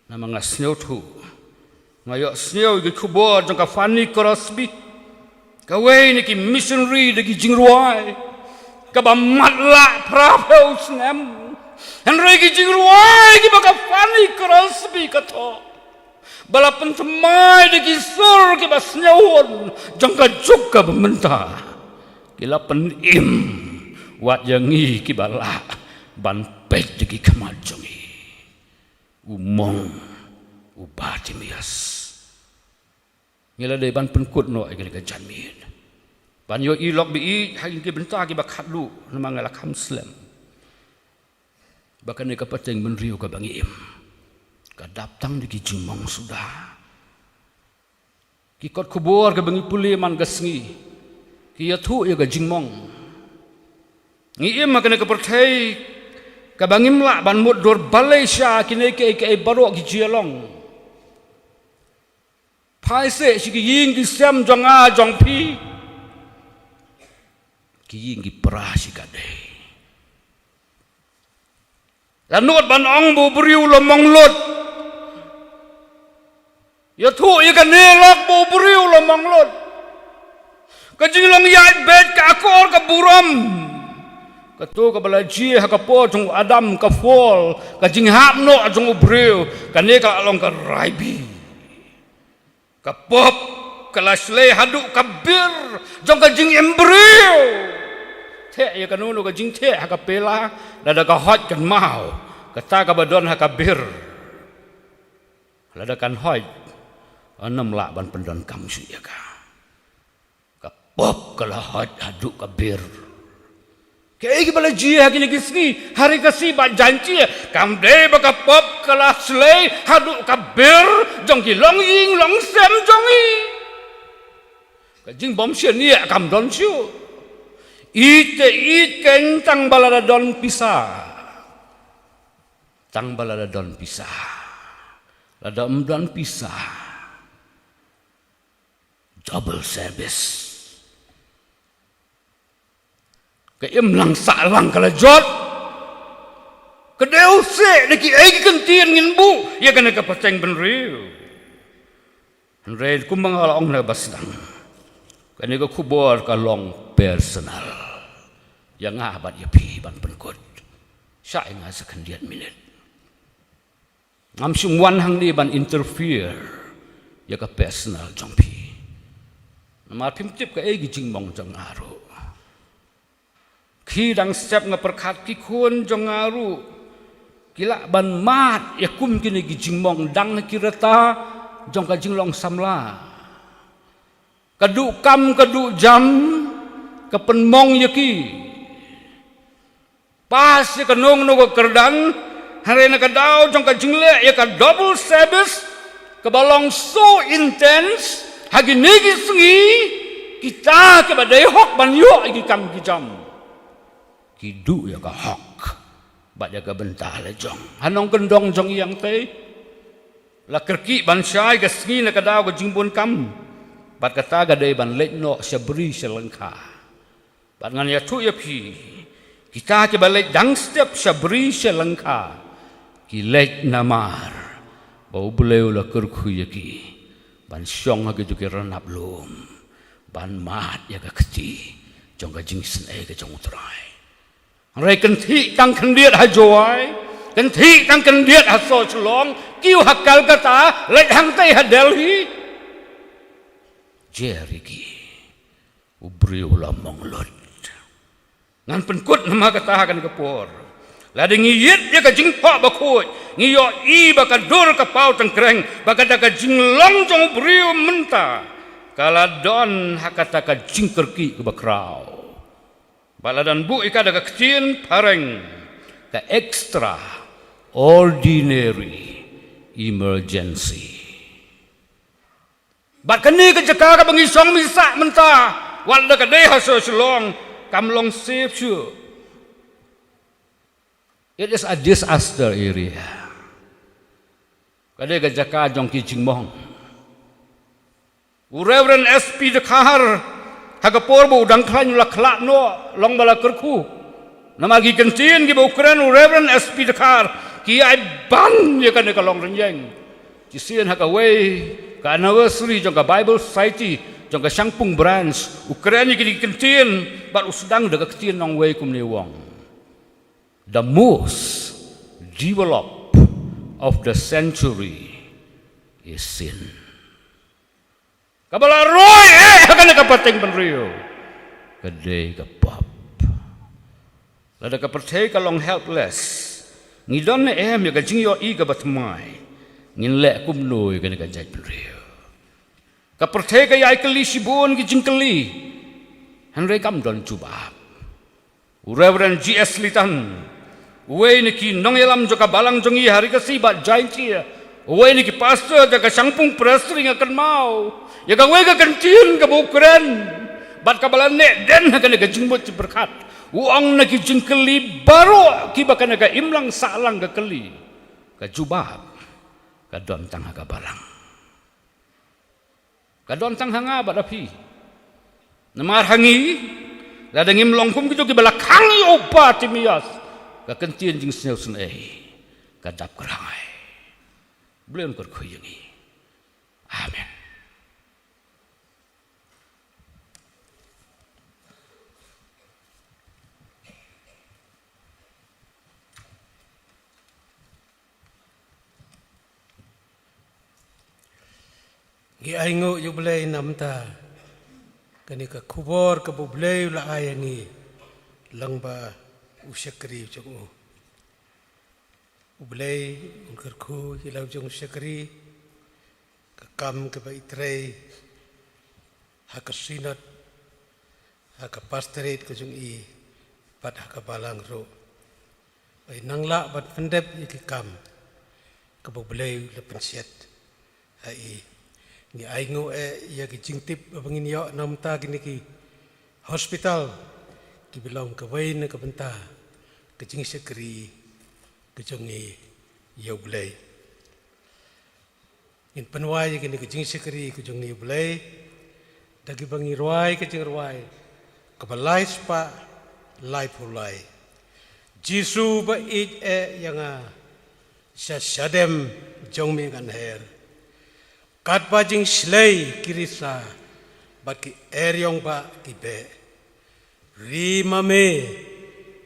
Namar nga sngewthuh, nga ïohsngew ïa ki khubor jong ka Fanny Crosby, kawei na ki missionary da ki jingrwai kaba matlah phraphew snem. Hynrei ki jingrwai kiba ka Fanny Crosby ka thoh, ba la pynthymmai da ki sur kiba sngewhun jong ka juk kaba mynta, ki la pynim wat ïa ngi kiba lah ban peit da ki khmat jong ngi. U mong u Bartimaeus. Ngi la dei ban pynkut noh ïa kane ka janmiet, ban ïohi lok ba ïeit ha ki bynta kiba khatduh, namar nga la kham slem ba kane ka pateng bynriew kaba ngi im ka dap tang da ki jingmong suda. Ki kot khubor kaba ngi pule man ka sngi ki ïathuh ïa ka jingmong. Ngi im ha kane ka pyrthei kaba ngim lah ban mutdur balei sha kine kiei kiei baroh ki jia long. Phai seh sha ki ïing ki sem jong nga jong phi, ki ïing ki pra shi katdei. La nud ban ong ba u briew la mong lut. Ïathuh ïa kane lok ba u briew la mong lut. Ka jinglong ïaid beit, ka akor ka burom, kato kaba la jia ha ka por jong u Adam, ka fall, ka jinghap noh jong u briew, kane ka la long ka raibi. Ka pop ka la shlei haduh ka bir jong ka jingim briew. Theh ïa kano kano ka jingtheh ha ka pela, lada ka hoit kan maw, kata kaba don ha ka bir, lada kan hoit, ym lah ban pyndonkam shuh ïa ka. Ka pop ka la hoit haduh ka bir. Kaei kaba la jia ha kine ki sngi ha Ri Khasi bad Jaiñtia? Kam dei ba ka pop ka la shlei haduh ka bir jong ki longïing longsem jong ngi. Ka jingbymshaniah kam don shuh. Ïeit te ïeit kein tang ba lada don pisa. Tang ba lada don pisa. Lada ym don pisa, double service. Ka imlang sahlang ka la jot. Ka dei u seh na kiei ki kyntien ngin buh ïa kane ka pateng bynriew. Hynrei kumba nga la ong na ba sdang, kane ka khubor ka long personal ïa nga bad ïa phi ban pynkut. Shah ïa nga sa khyndiat minit. Ngam shym wan hangne ban interfere ïa ka personal jong phi. Namar phim tip kaei ki jingmong jong nga ruh. Ki dang step nga pyrkhat ki khun jong nga ruh ki lah ban mad ïa kum kine ki jingmong dang ha ki rta jong ka jinglong samla. Ka duh kam ka duh jam ka pynmong ïa ki. Pass ïa kano kano ka kyrdan, hynrei na ka daw jong ka jingleh ïa ka double service kaba long so intense ha kine ki sngi, kita kiba dei hok ban ïoh ïa ki kam ki jam ki duh ïa ka hok bad ïa ka bynta la jong. Ha nongkyndong jong ïing te la kyrkieh ban shai ka sngi na ka daw ka jingbun kam, bad kata ka dei ban leit noh sha bri sha lyngkha. Bad ngan ïathuh ïa phi, kita kiba leit dang step sha bri sha lyngkha ki leit namar ba U Blei u la kyrkhu ïa ki ban shong ha kito ki rnap lum ban mad ïa ka kti jong ka jingisynei ka jong U Trai. Hynrei kynthih tang khyndiat ha Jowai, kynthih tang khyndiat ha Sohshillong, kiew ha Calcutta, leit hangtei ha Delhi. Jer ïa ki. U briew u la mong lut. Ngan pynkut namar kata ha kane ka por. Lada ngi ïit ïa ka jingphoh bakhuid, ngi ïohi ba ka dur ka paw tyngkreng, ba kata ka jinglong jong u briew mynta ka la don ha kata ka jingkyrkieh kaba khraw. Ba la dang buh ïa ka da ka ktien phareng ka extraordinary emergency. Bad kane ka jaka kaba ngi shong mih sah mynta, wat la ka dei ha Sohshillong, kam long safe shuh. It is a disaster area. Ka dei ka jaka jong ki jingmong. U Reverend S P Dkhar, ha ka por ba u dang khlaiñ u la khlad noh, long ba la kyrkhu. Namar ki ktien kiba u kren u Reverend S P Dkhar ki ïai ban ïa kane ka longrynïeng. Shisien ha kawei ka anniversary jong ka Bible Society jong ka Shangpung Branch, u kren ïa kine ki ktien bad u sdang da ka ktien nongwei kumne u ong: The most developed of the century is sin. Kaba la roi eh ha kane ka pateng bynriew ka dei ka pop. Lada ka pyrthei ka long helpless, ngi don ne em ïa ka jingïohi kaba thymmai? Ngin leh kumno ïa kane ka jaitbynriew? Ka pyrthei ka ïai kylli shibun ki jingkylli, hynrei kam don jubab. U Reverend G S Litan, uwei na ki nongïalam jong ka balang jong ngi ha Ri Khasi bad Jaiñtia, Uwei na ki pastor jong ka Shangpung Presbytery nga kynmaw ïa kawei ka kyntien kaba u kren bad kaba la neh dien ha kane ka jingmut jingpyrkhat. U ong na ki jingkylli baroh kiba kane ka imlang sahlang ka kylli, ka jubab ka don tang ha ka Balang. Ka don tang ha nga bad ha phi. Namar ha ngi, lada ngim long kum kito kiba la khang ïa u Bartimeus, ka kyntien jingsngewsynei ka dap kyrhangai. Blei un kyrkhu ïa ngi. Amen. Ngi ainguh ïa U Blei namar kane ka khubor kaba U Blei u la ai ïa ngi lyngba u shakri jong u. U Blei un kyrkhu ïa la u jong u shakri, ka kam kaba i trei ha ka synod, ha ka pastorate ka jong i, bad ha ka Balang ruh. Ba i nang lah ban pyndep ïa ki kam kaba U Blei u la pynshit ha i. Ngi ainguh eh ïa ki jingtip ba ngin ïoh namar kine ki hospital, kiba long kawei na ka bynta ka jingshakri ka jong ngi ïa U Blei. Ngin pynwai ïa kane ka jingshakri ka jong ngi ïa U Blei da kiba ngi rwai ka jingrwai kaba lai spah laiphew lai. Jisu ba ïeit eh ïa nga, sha shadem jong me ngan her. Katba jingshlei ki risa bad ki eriong ba ki beh. Ri ma me,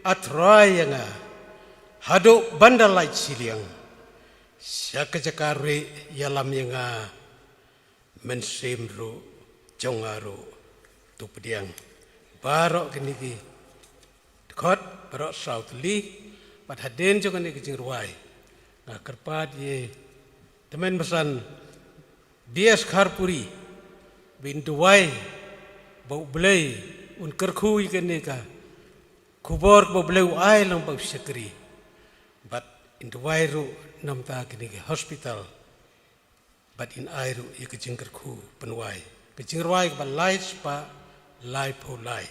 A Trai ïa nga, haduh ban da lait shiliang. Sha ka jaka rieh ïalam ïa nga, mynsiem ruh jong nga ruh to pdiang. Baroh kine ki dkhot, baroh saw tylli, bad hadien jong kane ka jingrwai, nga kyrpad ïa i tymmen basan B S Kharpuri, ba in duwai ba U Blei un kyrkhu ïa kane ka khubor kaba U Blei u ai lyngba u shakri. Bad in duwai ruh namar kine ki hospital. Bad in ai ruh ïa ka jingkyrkhu pynwai. Ka jingrwai kaba lai spah laiphew lai.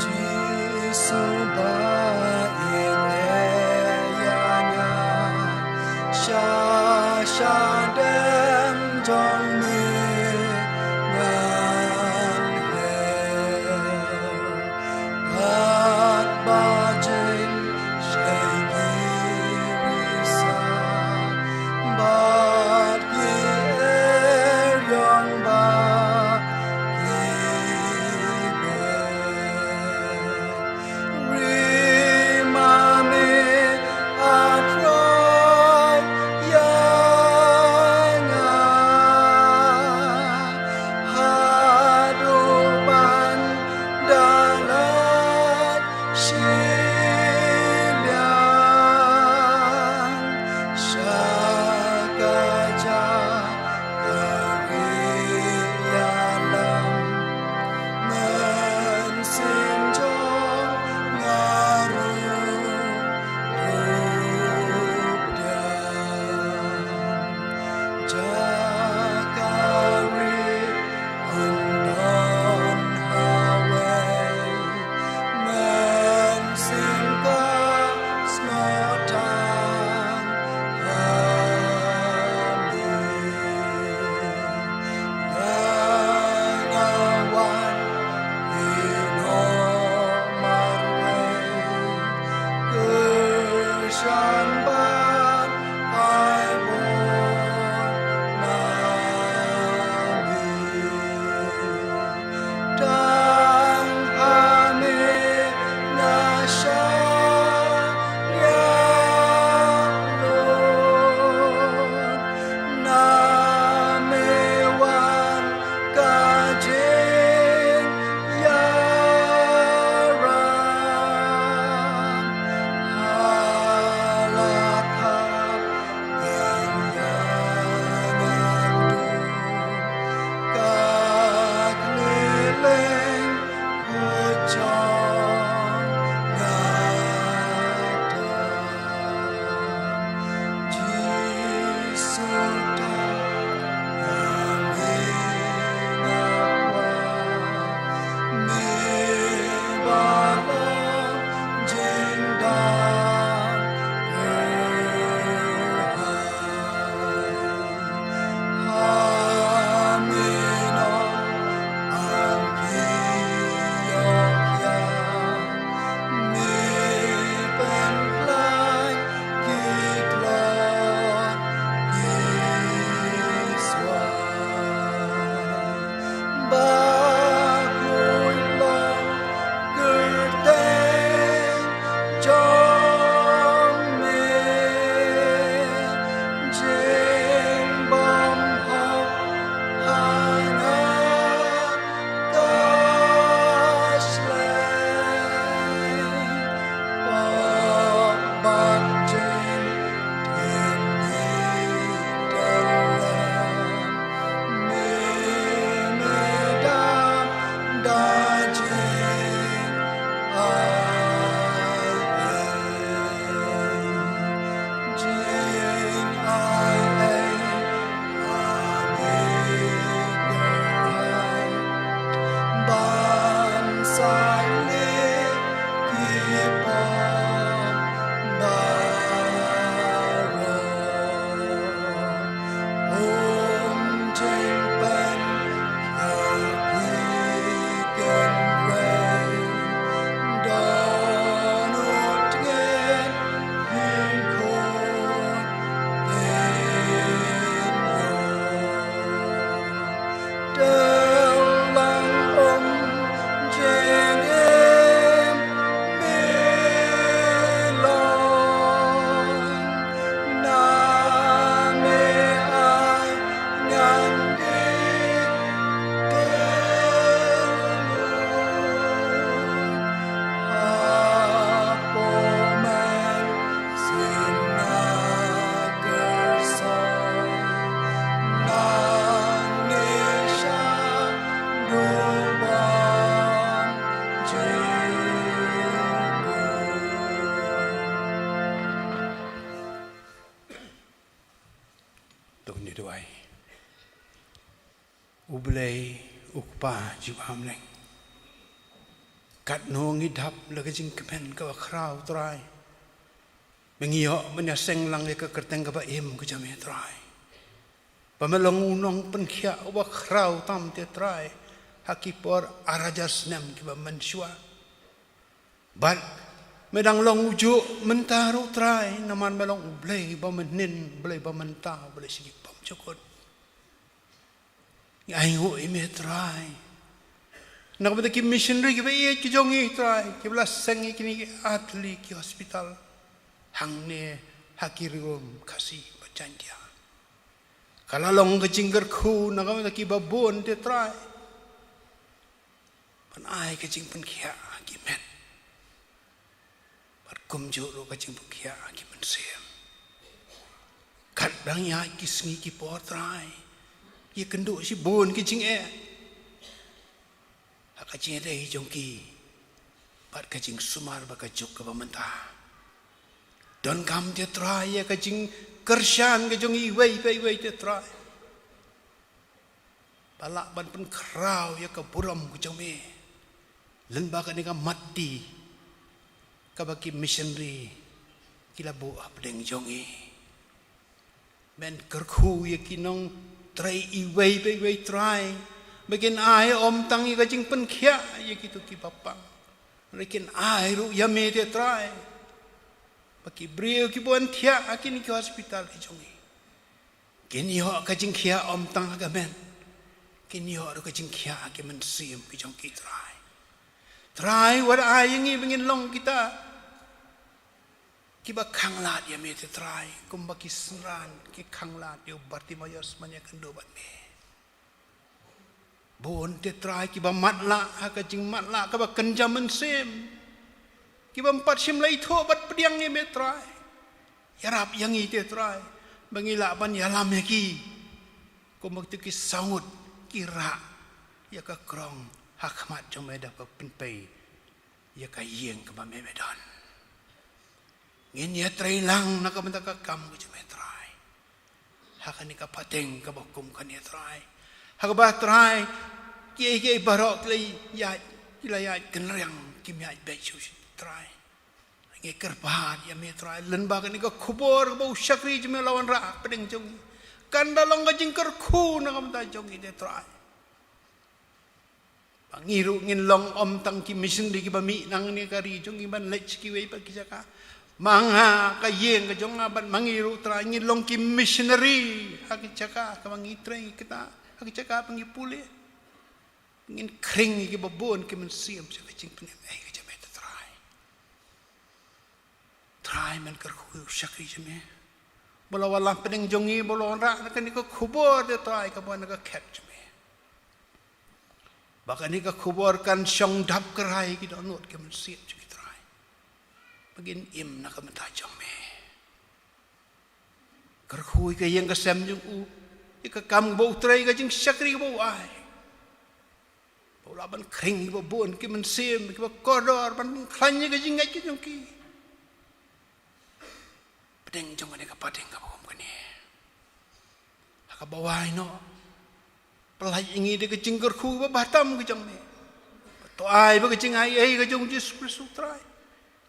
Jisu ba ïeit ïa nga, sha shadem jong me ngan her. Katba jingshlei ki risa bad ki eriong ba ki beh. Ri ma me, A Trai ïa nga, haduh ban da lait shiliang. Sha ka jaka rieh ïalam, mynsiem jong nga ruh to pdiang. Jaka rieh un don ha wei, mynsiem Jong me jingbymhok ha nga ka shlei, pop bad jingthmu me, me dap da jing ai ei, jing ai ei ha me Trai, ban sait lut ki pop baroh. Um jingpynkhiah phi kynrei, dohnud ngeit, hynrei kynrei. Te lang um jingim me long, na me ai ngan dei kylluid. Hapoh mynsiem nga kyrshan, nangne sha dubon jingkyrkhu. To ngin ïa duwai. U Blei, U Kpa jong ngi ba ha bneng, katno ngi dap la ka jingkmen kaba khraw, Trai. Me ngi ïoh ban ïaseng lang ïa ka kyrteng kaba im ka jong me, Trai, ba me long u nongpynkhiah uba khraw tam, te Trai, ha ki por ar hajar snem kiba mynshuwa. Bad me dang long u juh mynta ruh, Trai, namar me long U Blei ba mynhynnin, U Blei ba mynta, U Blei sha ki bymjukut. Ngi ainguh ïa me, Trai, na ka bynta ki missionary kiba ïeit ki jong ngi, Trai, kiba la seng ïa kine ki artylli ki hospital hangne ha ki ri Rum, Khasi bad Jaintia. Ka la long ka jingkyrkhu na ka bynta kiba bun, te Trai, ban ai ka jingpynkhiah ha ki met, bad kumjuh ruh ka jingpynkhiah ha ki mynsiem. Katba dang ïaid ki sngi ki por, Trai, ïakynduh shibun ki jingeh ha ka jingïadei jong ki bad ka jingsumar bad ka juk kaba mynta. Donkam, te Trai, ïa ka jingkyrshan ka jong ngi iwei pa iwei, te Trai, ba lah ban pynkhraw ïa ka burom ka jong me lyngba kane ka matti kaba ki missionary ki la buh hapdeng jong ngi. Men kyrkhu ïa ki nongtrei iwei pa iwei, Trai, ba kin ai ym tang ïa ka jingpynkhiah ïa kito kiba pang, hynrei kin ai ruh ïa me, te Trai, ba ki briew kiba wan thiah ha kine ki hospital ki jong ngi kin ïoh ka jingkhiah ym tang ha ka met, kin ïoh ruh ka jingkhiah ha ki mynsiem ki jong ki, Trai. Trai, wat ai ïa ngi ba ngin long kita kiba khanglad ïa me, te Trai, kumba ki synran ki khanglad ïa u Bartimaeus ban ïakynduh bad me. Bun, te Trai, kiba matlah ha ka jingmatlah kaba kynja mynsiem, kiba ym pat shym la ithuh bad pdiang ïa me, Trai. Ïarap ïa ngi, te Trai, ba ngin lah ban ïalam ïa ki kumba kito ki saw ngut ki rah ïa ka krong ha khmat jong me da kaba pynpei ïa ka ïing kaba me, me don. Ngin ïatreilang na ka bynta ka kam ka jong me, Trai, ha kane ka pateng kaba kum kane, Trai, ha kaba, Trai, kiei kiei baroh ki la ïaid, ki la ïaid kynriang, kim ïaid beit shuh shuh, Trai. Ngi kyrpad ïa me, Trai, lyngba kane ka khubor kaba u shakri jong me u la wanrah hapdeng jong ngi, kan da long ka jingkyrkhu na ka bynta jong ngi, te Trai, ba ngi ruh ngin long ym tang ki missionary kiba mih nangne ka ri jong ngi ban leit sha kiwei pat ki jaka. Ma nga, ka ïing ka jong nga bad ma ngi ruh, Trai, ngin long ki missionary ha ki jaka kaba ngi trei kita, ha ki jaka ba ngi pule. Ngin khring ïa kiba bun ki mynsiem sha ka jingpynim ei ka jong me, te Trai. Ai men kyrkhu ïa u shakri jong me. Ba la wan lang pdeng jong ngi, ba la wanrah na kane ka khubor de Trai kaba na ka khet jong me. Ba kane ka khubor kan shong dap kyrhai ki dohnud ki mynsiem jong ki Trai. Ba kin im na ka bynta jong me. Kyrkhu ïa ka ïing ka sem jong u, ïa ka kam ba u trei, ka jingshakri ba u ai. Ba u lah ban khring ïa kiba bun ki mynsiem, kiba kordor, ban pynkhlaiñ ïa ka jingngeit ka jong ki. Pdeng jong kane ka pateng kaba kum kane, ha kaba wai noh, pyllait ïa ngi da ka jingkyrkhu ba bha tam ka jong me. To ai ba ka jingaiei ka jong u Jisu Khrist u Trai,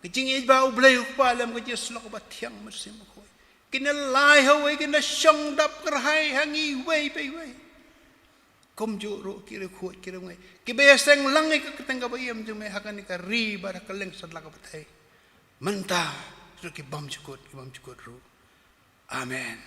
ka jingïeit ba u Blei u Kpa lem ka jingïasyllok ba thiang Mynsiem Bakhuid, kin ïa lai ha wei, kin ïa shong dap kyrhai ha ngi iwei pa iwei. Kumjuh ruh ki riewkhuid ki riewngeit kiba ïaseng lang ïa ka kyrteng kaba im jong me ha kane ka ri bad ha kylleng satlak ka pyrthei, mynta ruh, ki bymjukut, ki bymjukut ruh. Amen.